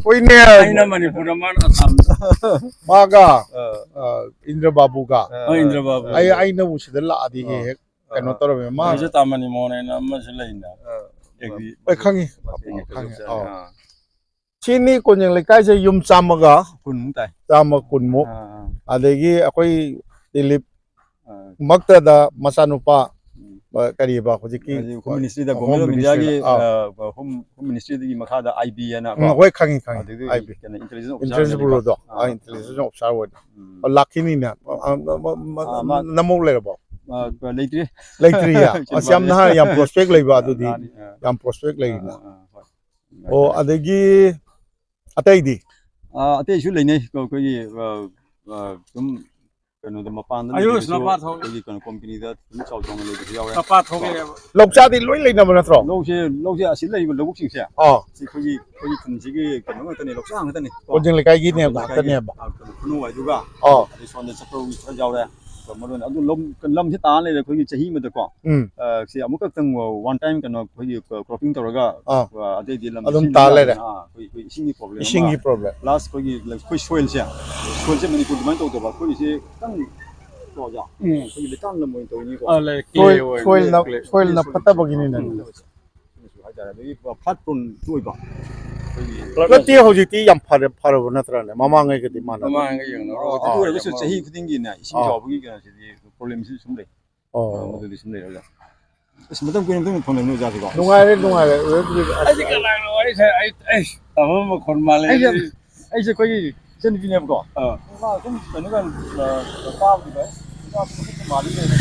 ꯍꯣꯏꯅꯦ꯫ ꯑꯩꯅ ꯃꯅꯤꯄꯨꯔꯗ, ꯃꯥꯅ ꯑꯁꯥꯝꯗ꯫ ꯃꯥꯒ, ꯑ꯫ ꯑ, ꯏꯟꯗ꯭ꯔ ꯕꯥꯕꯨꯒ꯫ ꯑ, ꯏꯟꯗ꯭ꯔ ꯕꯥꯕꯨ꯫ ꯑꯩ, ꯑꯩꯅꯕꯨ ꯁꯤꯗ ꯂꯥꯛꯑꯗꯤ ꯑ꯫ ꯍꯦꯛ ꯍꯦꯛ ꯑ꯫ ꯀꯩꯅꯣ ꯇꯧꯔꯝꯃꯦ꯫ ꯃꯥ ꯑꯩꯁꯨ ꯇꯥꯃꯅꯤ ꯃꯣꯍꯟ ꯍꯥꯏꯅ ꯑꯃꯁꯨ ꯂꯩꯅ꯫ ꯑ꯫ Agri-, ꯑꯩ ꯈꯪꯉꯤ꯫ ꯑ, ꯈꯪꯉꯤ꯫ ꯑ꯫ ꯑ꯫ ꯁꯤꯅꯤ ꯀꯣꯟꯖꯦꯡ ꯂꯩꯀꯥꯏꯁꯦ ꯌꯨꯝ ꯆꯥꯝꯃꯒ ꯀꯨꯟꯃꯨꯛ ꯇꯥꯏ꯫ ꯆꯥꯝꯃ ꯀꯨꯟꯃꯨꯛ꯫ ꯑꯥ, ꯑꯥ꯫ ꯑꯗꯒꯤ ꯑꯩꯈꯣꯏ ꯗꯤꯂꯤꯞ ꯑꯥ꯫ ꯃꯛꯇꯗ ꯃꯆꯥꯅꯨꯄꯥ, ꯎꯝ꯫ ꯑ, ꯀꯔꯤꯕ ꯍꯧꯖꯤꯛꯀꯤ ꯍꯧꯖꯤꯛ Home Ministry the, Home Government of Ministry India ꯒꯤ, ꯗ, ꯑꯥ꯫ ꯑ, Home, Home Ministry ꯗꯒꯤ ꯃꯈꯥꯗ I B ꯑꯅ ꯎꯝ, ꯀꯣ꯫ ꯍꯣꯏ, ꯈꯪꯉꯤ, ꯈꯪꯉꯤ, ꯑꯗꯨꯗꯒꯤ I B꯫ ꯀꯩꯅꯣ, intelligence officer Intelligence ꯑꯣꯏꯅ ꯂꯩꯕ꯫ Bureau ꯗꯣ, ꯑꯥ, ꯑꯥ꯫ Intelligence officer ꯑꯣꯏꯅ꯫ ꯎꯝ꯫ ꯑꯣ, ꯂꯥꯛꯈꯤꯅꯤꯅꯦ꯫ ꯑ, ꯑ, ꯃ-, ꯃ-, ꯑꯥ, ꯃ-, ꯃꯥ ꯅꯃꯧ ꯂꯩꯔꯕꯣ? ꯑ, ꯂꯩꯇ꯭ꯔꯤ꯫ ꯂꯩꯇ꯭ꯔꯤꯌꯦ? ꯑꯁ, ꯌꯥꯝ ꯅꯍꯥ, ꯌꯥꯝ prospect ꯂꯩꯕ ꯑꯗꯨꯗꯤ꯫ ꯅꯍꯥꯅꯤ, ꯑꯥ꯫ ꯌꯥꯝ prospect ꯑꯥ, ꯂꯩꯔꯤꯅ꯫ ꯑꯥ, ꯑꯥ, ꯍꯣꯏ꯫ ꯑꯣ, ꯑꯗꯒꯤ ꯑꯇꯩꯗꯤ? ꯑꯥ, ꯑꯇꯩꯁꯨ ꯂꯩꯅꯩ꯫ ꯑꯩꯈꯣꯏꯒꯤ, ꯑꯥ, ꯑꯥ, ꯁꯨꯝ ꯀꯩꯅꯣꯗ ꯃꯄꯥꯟꯗ ꯑꯌꯨꯁ ꯂꯩꯕꯁꯨ ꯃꯄꯥ ꯊꯣꯛ-, ꯑꯩꯈꯣꯏꯒꯤ ꯀꯩꯅꯣ company ꯗ ꯑꯗꯨꯝ ꯆꯥꯎ ꯆꯥꯎꯅ ꯂꯩꯕꯁꯨ ꯌꯥꯎꯔꯦ꯫ ꯃꯄꯥ ꯊꯣꯛꯂꯛꯑꯦꯕ꯫ ꯂꯧ ꯆꯥꯗꯤ ꯂꯣꯏ ꯂꯩꯅꯕ ꯅꯠꯇ꯭ꯔꯣ? ꯂꯧꯁꯦ, ꯂꯧꯁꯦ ꯑꯁꯤ ꯂꯩꯔꯤꯕ ꯂꯧꯕꯨꯛꯁꯤꯡꯁꯦ, ꯑꯥ꯫ ꯁꯤ ꯑꯩꯈꯣꯏꯒꯤ, ꯑꯩꯈꯣꯏꯒꯤ ꯈꯨꯟꯁꯤꯒꯤ ꯀꯩꯅꯣ ꯉꯥꯛꯇꯅꯦ, ꯂꯧꯁꯥ ꯉꯥꯛꯇꯅꯦ꯫ ꯀꯣꯟꯖꯦꯡ ꯂꯩꯀꯥꯏꯒꯤꯅꯦꯕ ꯀꯣꯟꯖꯦꯡ ꯂꯩꯀꯥꯏꯒꯤ, ꯉꯥꯛꯇꯅꯦꯕ꯫ ꯑꯥ, ꯀꯩꯅꯣ, ꯈꯨꯅꯧ ꯍꯥꯏꯗꯨꯒ, ꯑꯥ꯫ ꯑꯗꯩ ꯁꯣꯝꯗ ꯆꯠꯄ ꯈꯔ ꯌꯥꯎꯔꯦ꯫ ꯃꯔꯨ ꯑꯣꯏꯅ ꯑꯗꯨ ꯂꯝ, ꯂꯝꯁꯤ ꯇꯥ ꯂꯩꯔꯦ ꯑꯩꯈꯣꯏꯒꯤ ꯆꯍꯤ ꯑꯃꯗꯀꯣ꯫ ꯎꯝ꯫ ꯑ, ꯁꯤ ꯑꯃꯨꯛꯈꯛꯇꯪ one time ꯀꯩꯅꯣ ꯑꯩꯈꯣꯏꯒꯤ cropping ꯇꯧꯔꯒ, ꯑꯥ꯫ ꯑ, ꯑꯇꯩꯗꯤ ꯂꯝ ꯑꯗꯨꯝ ꯏꯁꯤꯡ ꯇꯥ ꯂꯩꯔꯦ꯫ ꯑꯥ, ꯑꯩꯈꯣꯏ, ꯑꯩꯈꯣꯏ ꯏꯁꯤꯡꯒꯤ problem ꯑꯃ꯫ ꯏꯁꯤꯡꯒꯤ problem꯫ Plus ꯑꯩꯈꯣꯏꯒꯤ, ꯑꯩꯈꯣꯏ soil ꯁꯦ, soil ꯁꯦ ꯃꯅꯤꯄꯨꯔ ꯑꯗꯨꯃꯥꯏꯅ ꯇꯧꯗꯕ, ꯑꯩꯈꯣꯏꯒꯤꯁꯦ ꯈꯤꯇꯪ ꯀꯣ ꯑꯣꯖꯥ? ꯎꯝ꯫ ꯑꯩꯈꯣꯏꯒꯤ ꯂꯩꯇꯥꯝ ꯂꯝ ꯑꯣꯏꯅ ꯇꯧꯔꯤꯅꯤꯀꯣ꯫ ꯑ, ꯂꯩ, soil, clay ꯑꯣꯏꯅ, soil ꯅ, clay꯫ Soil ꯅ clay soil ꯐꯠꯇꯕꯒꯤꯅꯤꯅꯦ꯫ ꯎꯝ꯫ ꯁꯤꯅꯁꯨ ꯍꯥꯏꯇꯥꯔꯦ꯫ ꯑꯗꯒꯤ flat prone ꯁꯨ ꯑꯣꯏꯕ꯫ ꯅꯠꯇꯦ, ꯍꯧꯖꯤꯛꯇꯤ ꯌꯥꯝ ꯐꯔꯦ, ꯐꯔꯕ ꯅꯠꯇ꯭ꯔꯅꯦ? ꯃꯃꯥꯡꯉꯩꯒꯗꯤ ꯃꯥꯟꯅꯗꯦ꯫ ꯃꯃꯥꯡꯒ ꯌꯦꯡꯅꯔꯨꯔꯒꯗꯤ ꯑꯗꯨ ꯑꯣꯏꯔꯒꯁꯨ ꯆꯍꯤ ꯈꯨꯗꯤꯡꯒꯤꯅꯦ ꯏꯁꯤꯡ ꯑꯥ꯫ ꯆꯥꯎꯕꯒꯤ ꯀꯩꯅꯣꯁꯤꯗꯤ ꯄ꯭ꯔꯣꯕ꯭ꯂꯦꯝꯁꯤ ꯁꯨꯝ ꯂꯩ꯫ ꯑꯣ꯫ ꯑ, ꯃꯗꯨꯗꯤ ꯁꯨꯝ ꯂꯩꯔꯒ꯫ ꯑꯁ, ꯃꯇꯝ ꯀꯨꯏꯅ ꯃꯇꯨꯡꯗ ꯐꯪꯅꯕꯅꯤ ꯑꯣꯖꯥꯁꯤꯀꯣ꯫ ꯅꯨꯡꯉꯥꯏꯔꯦ, ꯅꯨꯡꯉꯥꯏꯔꯦ꯫ ꯑꯩꯗꯤ ꯀꯅꯥꯅꯣ ꯋꯥꯔꯤ ꯁꯥꯏ? ꯑꯩ, ꯑꯩ ꯇꯥꯃꯣ ꯃꯈꯣꯟ ꯃꯥꯜꯂꯦ꯫ ꯑꯩꯁꯦ, ꯑꯩꯁꯦ ꯑꯩꯈꯣꯏꯒꯤ ꯏꯆꯟꯅꯨꯄꯤꯅꯦꯕꯀꯣ꯫ ꯑꯥ꯫ ꯃꯥ ꯁꯨꯝ ꯀꯩꯅꯣꯒ, ꯑ, ꯇꯥꯕꯗꯨꯗ, ꯃꯥ ꯁꯨꯝ ꯃꯈꯣꯟ ꯃꯥꯜꯂꯤ ꯂꯩꯔꯦ꯫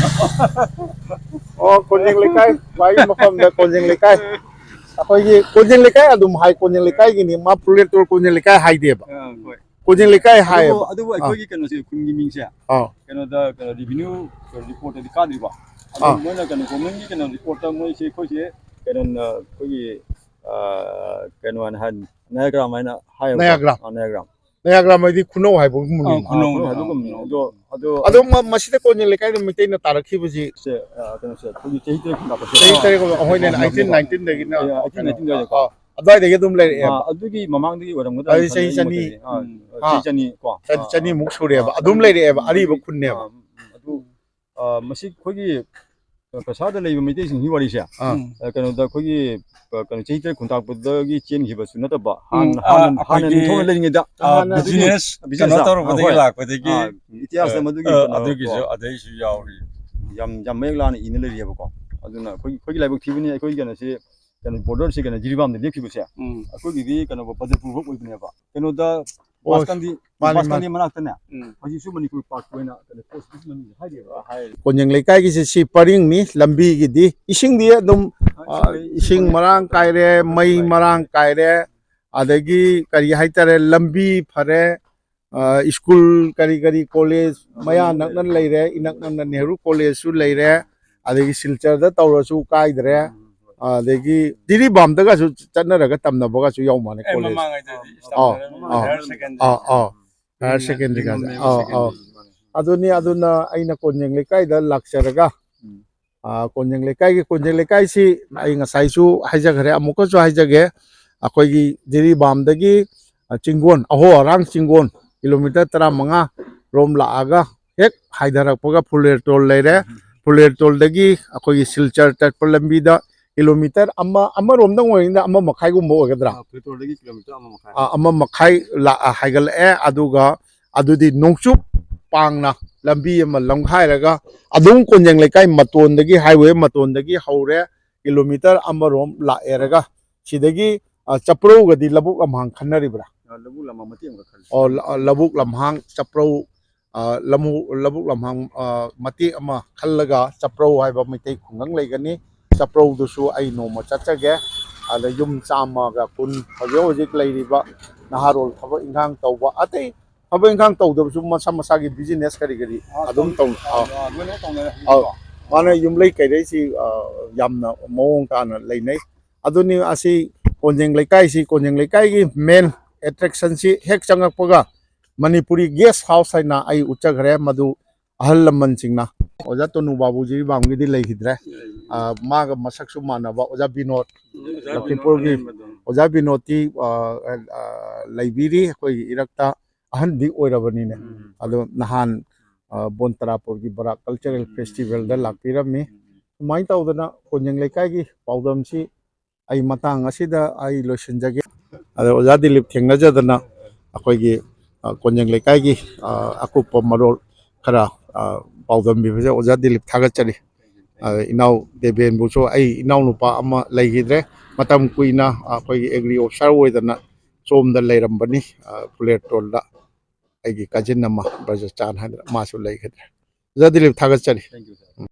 ꯑꯣ, ꯀꯣꯟꯖꯦꯡ ꯂꯩꯀꯥꯏ, ꯈ꯭ꯋꯥꯏ ꯃꯐꯝꯗ ꯀꯣꯟꯖꯦꯡ ꯂꯩꯀꯥꯏ꯫ ꯑꯩꯈꯣꯏꯒꯤ ꯀꯣꯟꯖꯦꯡ ꯂꯩꯀꯥꯏ ꯑꯗꯨꯝ ꯍꯥꯏ, ꯀꯣꯟꯖꯦꯡ ꯂꯩꯀꯥꯏꯒꯤꯅꯤ, ꯃꯥ ꯐꯨꯂꯦꯇꯣꯜ ꯀꯣꯟꯖꯦꯡ ꯂꯩꯀꯥꯏ ꯍꯥꯏꯗꯦꯕ꯫ ꯑꯥ, ꯍꯣꯏ꯫ ꯀꯣꯟꯖꯦꯡ ꯂꯩꯀꯥꯏ ꯑꯗꯨꯕꯨ, ꯍꯥꯏꯌꯦꯕ꯫ ꯑꯗꯨꯕꯨ ꯑꯥ꯫ ꯑꯩꯈꯣꯏꯒꯤ ꯀꯩꯅꯣꯁꯦ, ꯈꯨꯟꯒꯤ ꯃꯤꯡꯁꯦ ꯑꯥ꯫ ꯀꯩꯅꯣꯗ, ꯀꯩꯅꯣ, ꯔꯦꯚꯤꯅ꯭ꯌꯨ ꯔꯤꯄꯣꯔꯠꯇꯗꯤ ꯀꯥꯗ꯭ꯔꯤꯕ꯫ ꯑꯗꯣ ꯑꯥ꯫ ꯃꯣꯏꯅ ꯀꯩꯅꯣ, ꯒꯣꯔꯃꯦꯟꯒꯤ ꯀꯩꯅꯣ ꯔꯤꯄꯣꯔꯠꯇ ꯃꯣꯏꯁꯦ, ꯑꯩꯈꯣꯏꯁꯦ ꯀꯩꯅꯣ, ꯑꯩꯈꯣꯏꯒꯤ, ꯑ, ꯀꯩꯅꯣ ꯍꯥꯏꯅ ꯍꯥꯏ, ꯅꯌꯥꯒ꯭ꯔꯥꯝ ꯍꯥꯏꯅ ꯍꯥꯏꯌꯦꯕꯀꯣ꯫ ꯅꯌꯥꯒ꯭ꯔꯥꯝ꯫ ꯑꯥ, ꯅꯌꯥꯒ꯭ꯔꯥꯝ꯫ ꯅꯌꯥꯒ꯭ꯔꯥꯝ ꯍꯥꯏꯗꯤ ꯈꯨꯅꯧ ꯍꯥꯏꯕꯒꯨꯝꯕꯅꯤ꯫ ꯑꯥ, ꯈꯨꯅꯧ ꯍꯥꯏꯕꯒꯨꯝꯕꯅꯤ꯫ ꯑꯗꯣ, ꯑꯗꯣ ꯑꯗꯣ ꯃ-, ꯃꯁꯤꯗ ꯀꯣꯟꯖꯦꯡ ꯂꯩꯀꯥꯏꯗ ꯃꯩꯇꯩꯅ ꯇꯥꯔꯛꯈꯤꯕꯁꯤ ꯁꯦ, ꯑ, ꯀꯩꯅꯣꯁꯦ, ꯑꯩꯈꯣꯏꯒꯤ ꯆꯍꯤ ꯇꯔꯦꯠ ꯈꯨꯟ ꯂꯥꯛꯄꯁꯦ꯫ ꯆꯍꯤ ꯇꯔꯦꯠ ꯈꯨꯟ, ꯑꯩꯈꯣꯏꯅ ꯑꯥ, nineteen nineteen ꯗꯒꯤꯅ ꯑꯥ, eighteen nineteen ꯗ ꯑꯥ, ꯑꯥ, ꯑꯗꯨꯋꯥꯏꯗꯒꯤ ꯑꯗꯨꯝ ꯂꯩꯔꯛꯑꯦꯕ꯫ ꯑꯥ, ꯑꯗꯨꯒꯤ ꯃꯃꯥꯡꯗꯒꯤ ꯑꯣꯏꯔꯝꯒꯗ꯭ꯔꯥ ꯑꯗꯨꯗꯤ ꯈꯜꯂꯦ, ꯆꯍꯤ ꯑꯩ ꯆꯅꯤ꯫ ꯃꯣꯠꯇꯗꯤ꯫ ꯑꯥ, ꯎꯝ꯫ ꯆꯍꯤ ꯑꯥ꯫ ꯆꯅꯤ ꯀꯣ꯫ ꯆꯅꯤ, ꯑꯥ, ꯆꯅꯤꯃꯨꯛ ꯁꯨꯔꯦꯕ꯫ ꯑꯥ, ꯑꯗꯨꯝ ꯑꯗꯨ, ꯂꯩꯔꯛꯑꯦꯕ, ꯑꯔꯤꯕ ꯈꯨꯟꯅꯦꯕ꯫ ꯑꯥ, ꯎꯝ, ꯑꯗꯨ, ꯑꯥ, ꯃꯁꯤ ꯑꯩꯈꯣꯏꯒꯤ ꯀꯁꯥꯔꯗ ꯂꯩꯕ ꯃꯩꯇꯩꯁꯤꯡꯒꯤ ꯋꯥꯔꯤꯁꯦ, ꯑꯥ꯫ ꯎꯝ꯫ ꯑ, ꯀꯩꯅꯣꯗ ꯑꯩꯈꯣꯏꯒꯤ, ꯑ, ꯀꯩꯅꯣ, ꯆꯍꯤ ꯇꯔꯦꯠ ꯈꯨꯟꯇꯥꯛꯄꯗꯒꯤ ꯆꯦꯟꯈꯤꯕꯁꯨ ꯅꯠꯇꯕ, ꯎꯝ, ꯍꯥꯟꯅ, ꯑꯥ, ꯍꯥꯟꯅ, ꯍꯥꯟꯅ ꯑꯩꯈꯣꯏꯒꯤ, ꯅꯤꯡꯊꯧꯅ ꯂꯩꯔꯤꯉꯩꯗ ꯑꯥ, business business ꯀꯩꯅꯣ ꯑꯥ, ꯇꯧꯔꯨꯕꯗꯒꯤ ꯍꯣꯏ꯫ ꯂꯥꯛꯄꯗꯒꯤ, ꯑꯥ, ꯏꯇꯤꯍꯥꯁꯇ ꯑꯥ, ꯃꯗꯨꯒꯤ ꯑꯥ, ꯀꯩꯅꯣ ꯑꯗꯨꯒꯤꯁꯨ ꯀꯣ, ꯑꯗꯩꯁꯨ ꯌꯥꯎꯔꯤ꯫ ꯌꯥꯝ, ꯌꯥꯝ ꯃꯌꯦꯛ ꯂꯥꯅ ꯏꯅ ꯂꯩꯔꯤꯑꯕꯀꯣ꯫ ꯑꯗꯨꯅ ꯑꯩꯈꯣꯏ, ꯑꯩꯈꯣꯏꯒꯤ ꯂꯥꯏꯕꯛ ꯊꯤꯕꯅꯤ, ꯑꯩꯈꯣꯏꯒꯤ ꯀꯩꯅꯣꯁꯤ, ꯀꯩꯅꯣ, border ꯁꯤ ꯀꯩꯅꯣ, ꯖꯤꯔꯤꯕꯥꯝꯗ ꯂꯦꯞꯈꯤꯕꯁꯦ꯫ ꯎꯝ꯫ ꯑꯩꯈꯣꯏꯒꯤꯗꯤ ꯀꯩꯅꯣ, ꯕꯗꯔꯄꯨꯔ ꯐꯥꯎ ꯑꯣꯏꯕꯅꯦꯕ꯫ ꯀꯩꯅꯣꯗ, ꯑꯣ, ꯕꯥꯁꯀꯥꯟꯗꯤ, ꯃꯥꯅꯤ, ꯕꯥꯁꯀꯥꯟꯗꯤ ꯃꯥꯅꯤ꯫ ꯃꯅꯥꯛꯇꯅꯦ꯫ ꯎꯝ꯫ ꯍꯧꯖꯤꯛꯁꯨ ꯃꯅꯤꯄꯨꯔ ꯄꯥꯔꯛ ꯑꯣꯏꯅ ꯀꯩꯅꯣ, post office ꯃꯃꯤꯡꯁꯦ ꯍꯥꯏꯔꯤꯑꯕ꯫ ꯀꯣꯟꯖꯦꯡ ꯂꯩꯀꯥꯏꯒꯤꯁꯦ ꯁꯤ ꯄꯔꯤꯡꯅꯤ, ꯂꯝꯕꯤꯒꯤꯗꯤ꯫ ꯏꯁꯤꯡꯗꯤ ꯑꯗꯨꯝ, ꯑ, ꯑ, ꯏꯁꯤꯡ ꯏꯁꯤꯡ ꯃꯔꯥꯡ ꯀꯥꯏꯔꯦ, ꯃꯩ ꯃꯔꯥꯡ ꯀꯥꯏꯔꯦ, ꯑꯗꯒꯤ ꯀꯔꯤ ꯍꯥꯏꯇꯥꯔꯦ, ꯂꯝꯕꯤ ꯐꯔꯦ, ꯑ, ꯁ꯭ꯀꯨꯜ ꯀꯔꯤ ꯀꯔꯤ, ꯀꯣꯂꯦꯖ ꯃꯌꯥ ꯅꯛꯅ ꯂꯩꯔꯦ, ꯏꯅꯛ ꯅꯛꯅ ꯅꯦꯍꯔꯨ ꯀꯣꯂꯦꯖꯁꯨ ꯂꯩꯔꯦ, ꯑꯗꯒꯤ ꯁꯤꯜꯆꯔꯗ ꯇꯧꯔꯁꯨ ꯀꯥꯏꯗ꯭ꯔꯦ, ꯑꯗꯒꯤ ꯖꯤꯔꯤꯕꯥꯝꯗꯒꯁꯨ ꯆꯠꯅꯔꯒ ꯇꯝꯅꯕꯒꯁꯨ ꯌꯥꯎ ꯃꯥꯜꯂꯦ, ꯑꯦ, ꯀꯣꯂꯦꯖ꯫ ꯃꯃꯥꯡꯉꯩꯗꯗꯤ ꯑꯥ, ꯏꯁꯇꯥꯟꯗꯔꯗ ꯑꯥ, ꯍꯥꯌꯔ ꯁꯦꯀꯦꯟꯗꯔꯤ ꯑꯥ, ꯑꯥ, ꯍꯥꯌꯔ ꯁꯦꯀꯦꯟꯗꯔꯤꯒꯁꯦ꯫ ꯑꯥ, ꯑꯥ꯫ ꯑꯗꯨꯅꯤ, ꯑꯗꯨꯅ ꯑꯩꯅ ꯀꯣꯟꯖꯦꯡ ꯂꯩꯀꯥꯏꯗ ꯂꯥꯛꯆꯔꯒ, ꯎꯝ꯫ ꯑꯥ, ꯀꯣꯟꯖꯦꯡ ꯂꯩꯀꯥꯏꯒꯤ, ꯀꯣꯟꯖꯦꯡ ꯂꯩꯀꯥꯏꯁꯤ ꯑꯩ ꯉꯁꯥꯏꯁꯨ ꯍꯥꯏꯖꯈ꯭ꯔꯦ, ꯑꯃꯨꯛꯀꯁꯨ ꯍꯥꯏꯖꯒꯦ, ꯑꯩꯈꯣꯏꯒꯤ ꯖꯤꯔꯤꯕꯥꯝꯗꯒꯤ, ꯑ, ꯆꯤꯡꯒꯣꯟ, ꯑꯍꯣ ꯑꯔꯥꯡ ꯆꯤꯡꯒꯣꯟ, ꯀꯤꯂꯣꯃꯤꯇꯔ ꯇꯔꯥꯃꯉꯥ ꯔꯣꯝ ꯂꯥꯛꯑꯒ ꯍꯦꯛ ꯍꯥꯏꯊꯔꯛꯄꯒ ꯐꯨꯂꯦꯔꯇꯣꯜ ꯂꯩꯔꯦ꯫ ꯎꯝ꯫ ꯐꯨꯂꯦꯔꯇꯣꯜꯗꯒꯤ ꯑꯩꯈꯣꯏꯒꯤ ꯁꯤꯜꯆꯔ ꯆꯠꯄ ꯂꯝꯕꯤꯗ ꯀꯤꯂꯣꯃꯤꯇꯔ ꯑꯃ, ꯑꯃꯔꯣꯝꯗꯪ ꯑꯣꯏꯔꯤꯉꯩꯗ ꯑꯃ ꯃꯈꯥꯏꯒꯨꯝꯕ ꯑꯣꯏꯒꯗ꯭ꯔꯥ? ꯑꯥ, ꯐꯦꯇꯣꯜꯗꯒꯤ ꯀꯤꯂꯣꯃꯤꯇꯔ ꯑꯃ ꯃꯈꯥꯏ꯫ ꯑꯥ, ꯑꯃ ꯃꯈꯥꯏ ꯂꯥ-, ꯑꯥ, ꯍꯥꯏꯒꯠꯂꯛꯑꯦ꯫ ꯑꯗꯨꯒ ꯑꯗꯨꯗꯤ ꯅꯣꯡꯆꯨꯞ ꯄꯥꯡꯅ ꯂꯝꯕꯤ ꯑꯃ ꯂꯝꯈꯥꯏꯔꯒ ꯑꯗꯨꯝ ꯀꯣꯟꯖꯦꯡ ꯂꯩꯀꯥꯏ ꯃꯇꯣꯟꯗꯒꯤ, ꯍꯥꯏꯋꯦ ꯃꯇꯣꯟꯗꯒꯤ ꯍꯧꯔꯦ, ꯀꯤꯂꯣꯃꯤꯇꯔ ꯑꯃꯔꯣꯝ ꯂꯥꯛꯑꯦꯔꯒ ꯁꯤꯗꯒꯤ, ꯑ, ꯆꯄ꯭ꯔꯧꯒꯗꯤ ꯂꯧꯕꯨꯛ ꯂꯝꯍꯥꯡ ꯈꯟꯅꯔꯤꯕ꯭ꯔꯥ? ꯑ, ꯂꯧꯕꯨꯛ ꯂꯝꯍꯥꯡ ꯃꯇꯦꯛ ꯑꯃꯈꯛ ꯈꯜꯂꯤ꯫ ꯑꯣ, ꯂ-, ꯑ, ꯂꯧꯕꯨꯛ ꯂꯝꯍꯥꯡ ꯆꯄ꯭ꯔꯧ, ꯑ, ꯂꯝꯍꯨ-, ꯂꯧꯕꯨꯛ ꯂꯝꯍꯥꯡ, ꯑ, ꯃꯇꯦꯛ ꯑꯃ ꯈꯜꯂꯒ ꯆꯄ꯭ꯔꯧ ꯍꯥꯏꯕ ꯃꯩꯇꯩ ꯈꯨꯡꯒꯪ ꯂꯩꯒꯅꯤ꯫ ꯆꯄ꯭ꯔꯧꯗꯨꯁꯨ ꯑꯩ ꯅꯣꯡꯃ ꯆꯠꯆꯒꯦ꯫ ꯑꯗ ꯌꯨꯝ ꯆꯥꯝꯃꯒ ꯀꯨꯟ ꯍꯧꯖꯤꯛ ꯍꯧꯖꯤꯛ ꯂꯩꯔꯤꯕ ꯅꯍꯥꯔꯣꯜ ꯊꯕꯛ ꯏꯪꯈꯥꯡ ꯇꯧꯕ, ꯑꯇꯩ ꯊꯕꯛ ꯏꯪꯈꯥꯡ ꯇꯧꯗꯕꯁꯨ ꯃꯁꯥ ꯃꯁꯥꯒꯤ ꯕꯤꯖꯤꯅꯦꯁ ꯀꯔꯤ ꯀꯔꯤ ꯑꯥ, ꯑꯗꯨꯝ ꯇꯧ-, ꯇꯧ-, ꯑꯥ, ꯑꯥ, ꯂꯣꯏꯅ ꯇꯧꯅꯔꯦ꯫ ꯑꯥ, ꯃꯥꯅ ꯌꯨꯝꯂꯩ ꯀꯩꯔꯩꯁꯤ, ꯑꯥ, ꯌꯥꯝꯅ ꯃꯑꯣꯡ ꯇꯥꯅ ꯂꯩꯅꯩ꯫ ꯑꯗꯨꯅꯤ ꯑꯁꯤ ꯀꯣꯟꯖꯦꯡ ꯂꯩꯀꯥꯏꯁꯤ, ꯀꯣꯟꯖꯦꯡ ꯂꯩꯀꯥꯏꯒꯤ ꯃꯦꯟ ꯑꯦꯇ꯭ꯔꯦꯛꯁꯟꯁꯤ ꯍꯦꯛ ꯆꯪꯉꯛꯄꯒ ꯃꯅꯤꯄꯨꯔꯤ ꯒꯦꯁ ꯍꯥꯎꯁ ꯍꯥꯏꯅ ꯑꯩ ꯎꯠꯆꯈ꯭ꯔꯦ, ꯃꯗꯨ ꯑꯍꯜ ꯂꯃꯟꯁꯤꯡꯅ, ꯑꯣꯖꯥ ꯇꯣꯅꯨ ꯕꯥꯕꯨ ꯖꯤꯔꯤꯕꯥꯝꯒꯤꯗꯤ ꯂꯩꯈꯤꯗ꯭ꯔꯦ, ꯑꯥ, ꯃꯥꯒ ꯃꯁꯛꯁꯨ ꯃꯥꯟꯅꯕ ꯑꯣꯖꯥ ꯕꯤꯅꯣꯗ, ꯑꯣꯖꯥ ꯂꯈꯤꯄꯨꯔꯒꯤ ꯕꯤꯅꯣꯗ ꯑꯔꯦꯝꯕꯗꯣ꯫ ꯑꯣꯖꯥ ꯕꯤꯅꯣꯗꯇꯤ, ꯑꯥ, ꯑꯥ, ꯂꯩꯕꯤꯔꯤ ꯑꯩꯈꯣꯏꯒꯤ ꯏꯔꯛꯇ, ꯑꯍꯟꯗꯤ ꯑꯣꯏꯔꯕꯅꯤꯅꯦ꯫ ꯎꯝ꯫ ꯑꯗꯣ ꯅꯍꯥꯟ, ꯑ, ꯕꯣꯟ ꯇꯔꯥꯄꯨꯔꯒꯤ ꯕꯔꯥꯛ ꯀꯜꯆꯔꯦꯜ ꯐꯦꯁꯇꯤꯚꯦꯜꯗ ꯂꯥꯛꯄꯤꯔꯝꯃꯤ꯫ ꯁꯨꯃꯥꯏꯅ ꯇꯧꯗꯅ ꯀꯣꯟꯖꯦꯡ ꯂꯩꯀꯥꯏꯒꯤ ꯄꯥꯎꯗꯝꯁꯤ ꯑꯩ ꯃꯇꯥꯡ ꯑꯁꯤꯗ ꯑꯩ ꯂꯣꯏꯁꯤꯟꯖꯒꯦ꯫ ꯑꯗꯣ ꯑꯣꯖꯥ ꯗꯤꯂꯤꯞ ꯊꯦꯡꯅꯖꯗꯅ ꯑꯩꯈꯣꯏꯒꯤ, ꯑ, ꯀꯣꯟꯖꯦꯡ ꯂꯩꯀꯥꯏꯒꯤ, ꯑ, ꯑꯀꯨꯞꯄ ꯃꯔꯣꯜ ꯈꯔ, ꯑ, ꯄꯥꯎꯗꯝꯕꯤꯕꯁꯦ ꯑꯣꯖꯥ ꯗꯤꯂꯤꯞ ꯊꯥꯒꯠꯆꯔꯤ꯫ ꯑ, ꯏꯅꯥꯎ ꯗꯦꯕꯦꯟꯕꯨꯁꯨ ꯑꯩ ꯏꯅꯥꯎꯅꯨꯄꯥ ꯑꯃ ꯂꯩꯈꯤꯗ꯭ꯔꯦ꯫ ꯃꯇꯝ ꯀꯨꯏꯅ ꯑꯩꯈꯣꯏꯒꯤ ꯑꯦꯒ꯭ꯔꯤ ꯑꯣꯐꯤꯁꯥꯔ ꯑꯣꯏꯗꯅ ꯁꯣꯝꯗ ꯂꯩꯔꯝꯕꯅꯤ, ꯑ, ꯐꯨꯂꯦꯔꯇꯣꯜꯗ꯫ ꯑꯩꯒꯤ ꯀꯖꯤꯟ ꯑꯃ ꯕ꯭ꯔꯖꯆꯥꯟ ꯍꯥꯏꯗꯅ ꯃꯥꯁꯨ ꯂꯩꯈꯤꯗ꯭ꯔꯦ꯫ ꯑꯣꯖꯥ ꯗꯤꯂꯤꯞ ꯊꯥꯒꯠꯆꯔꯤ꯫ Thank you, sir.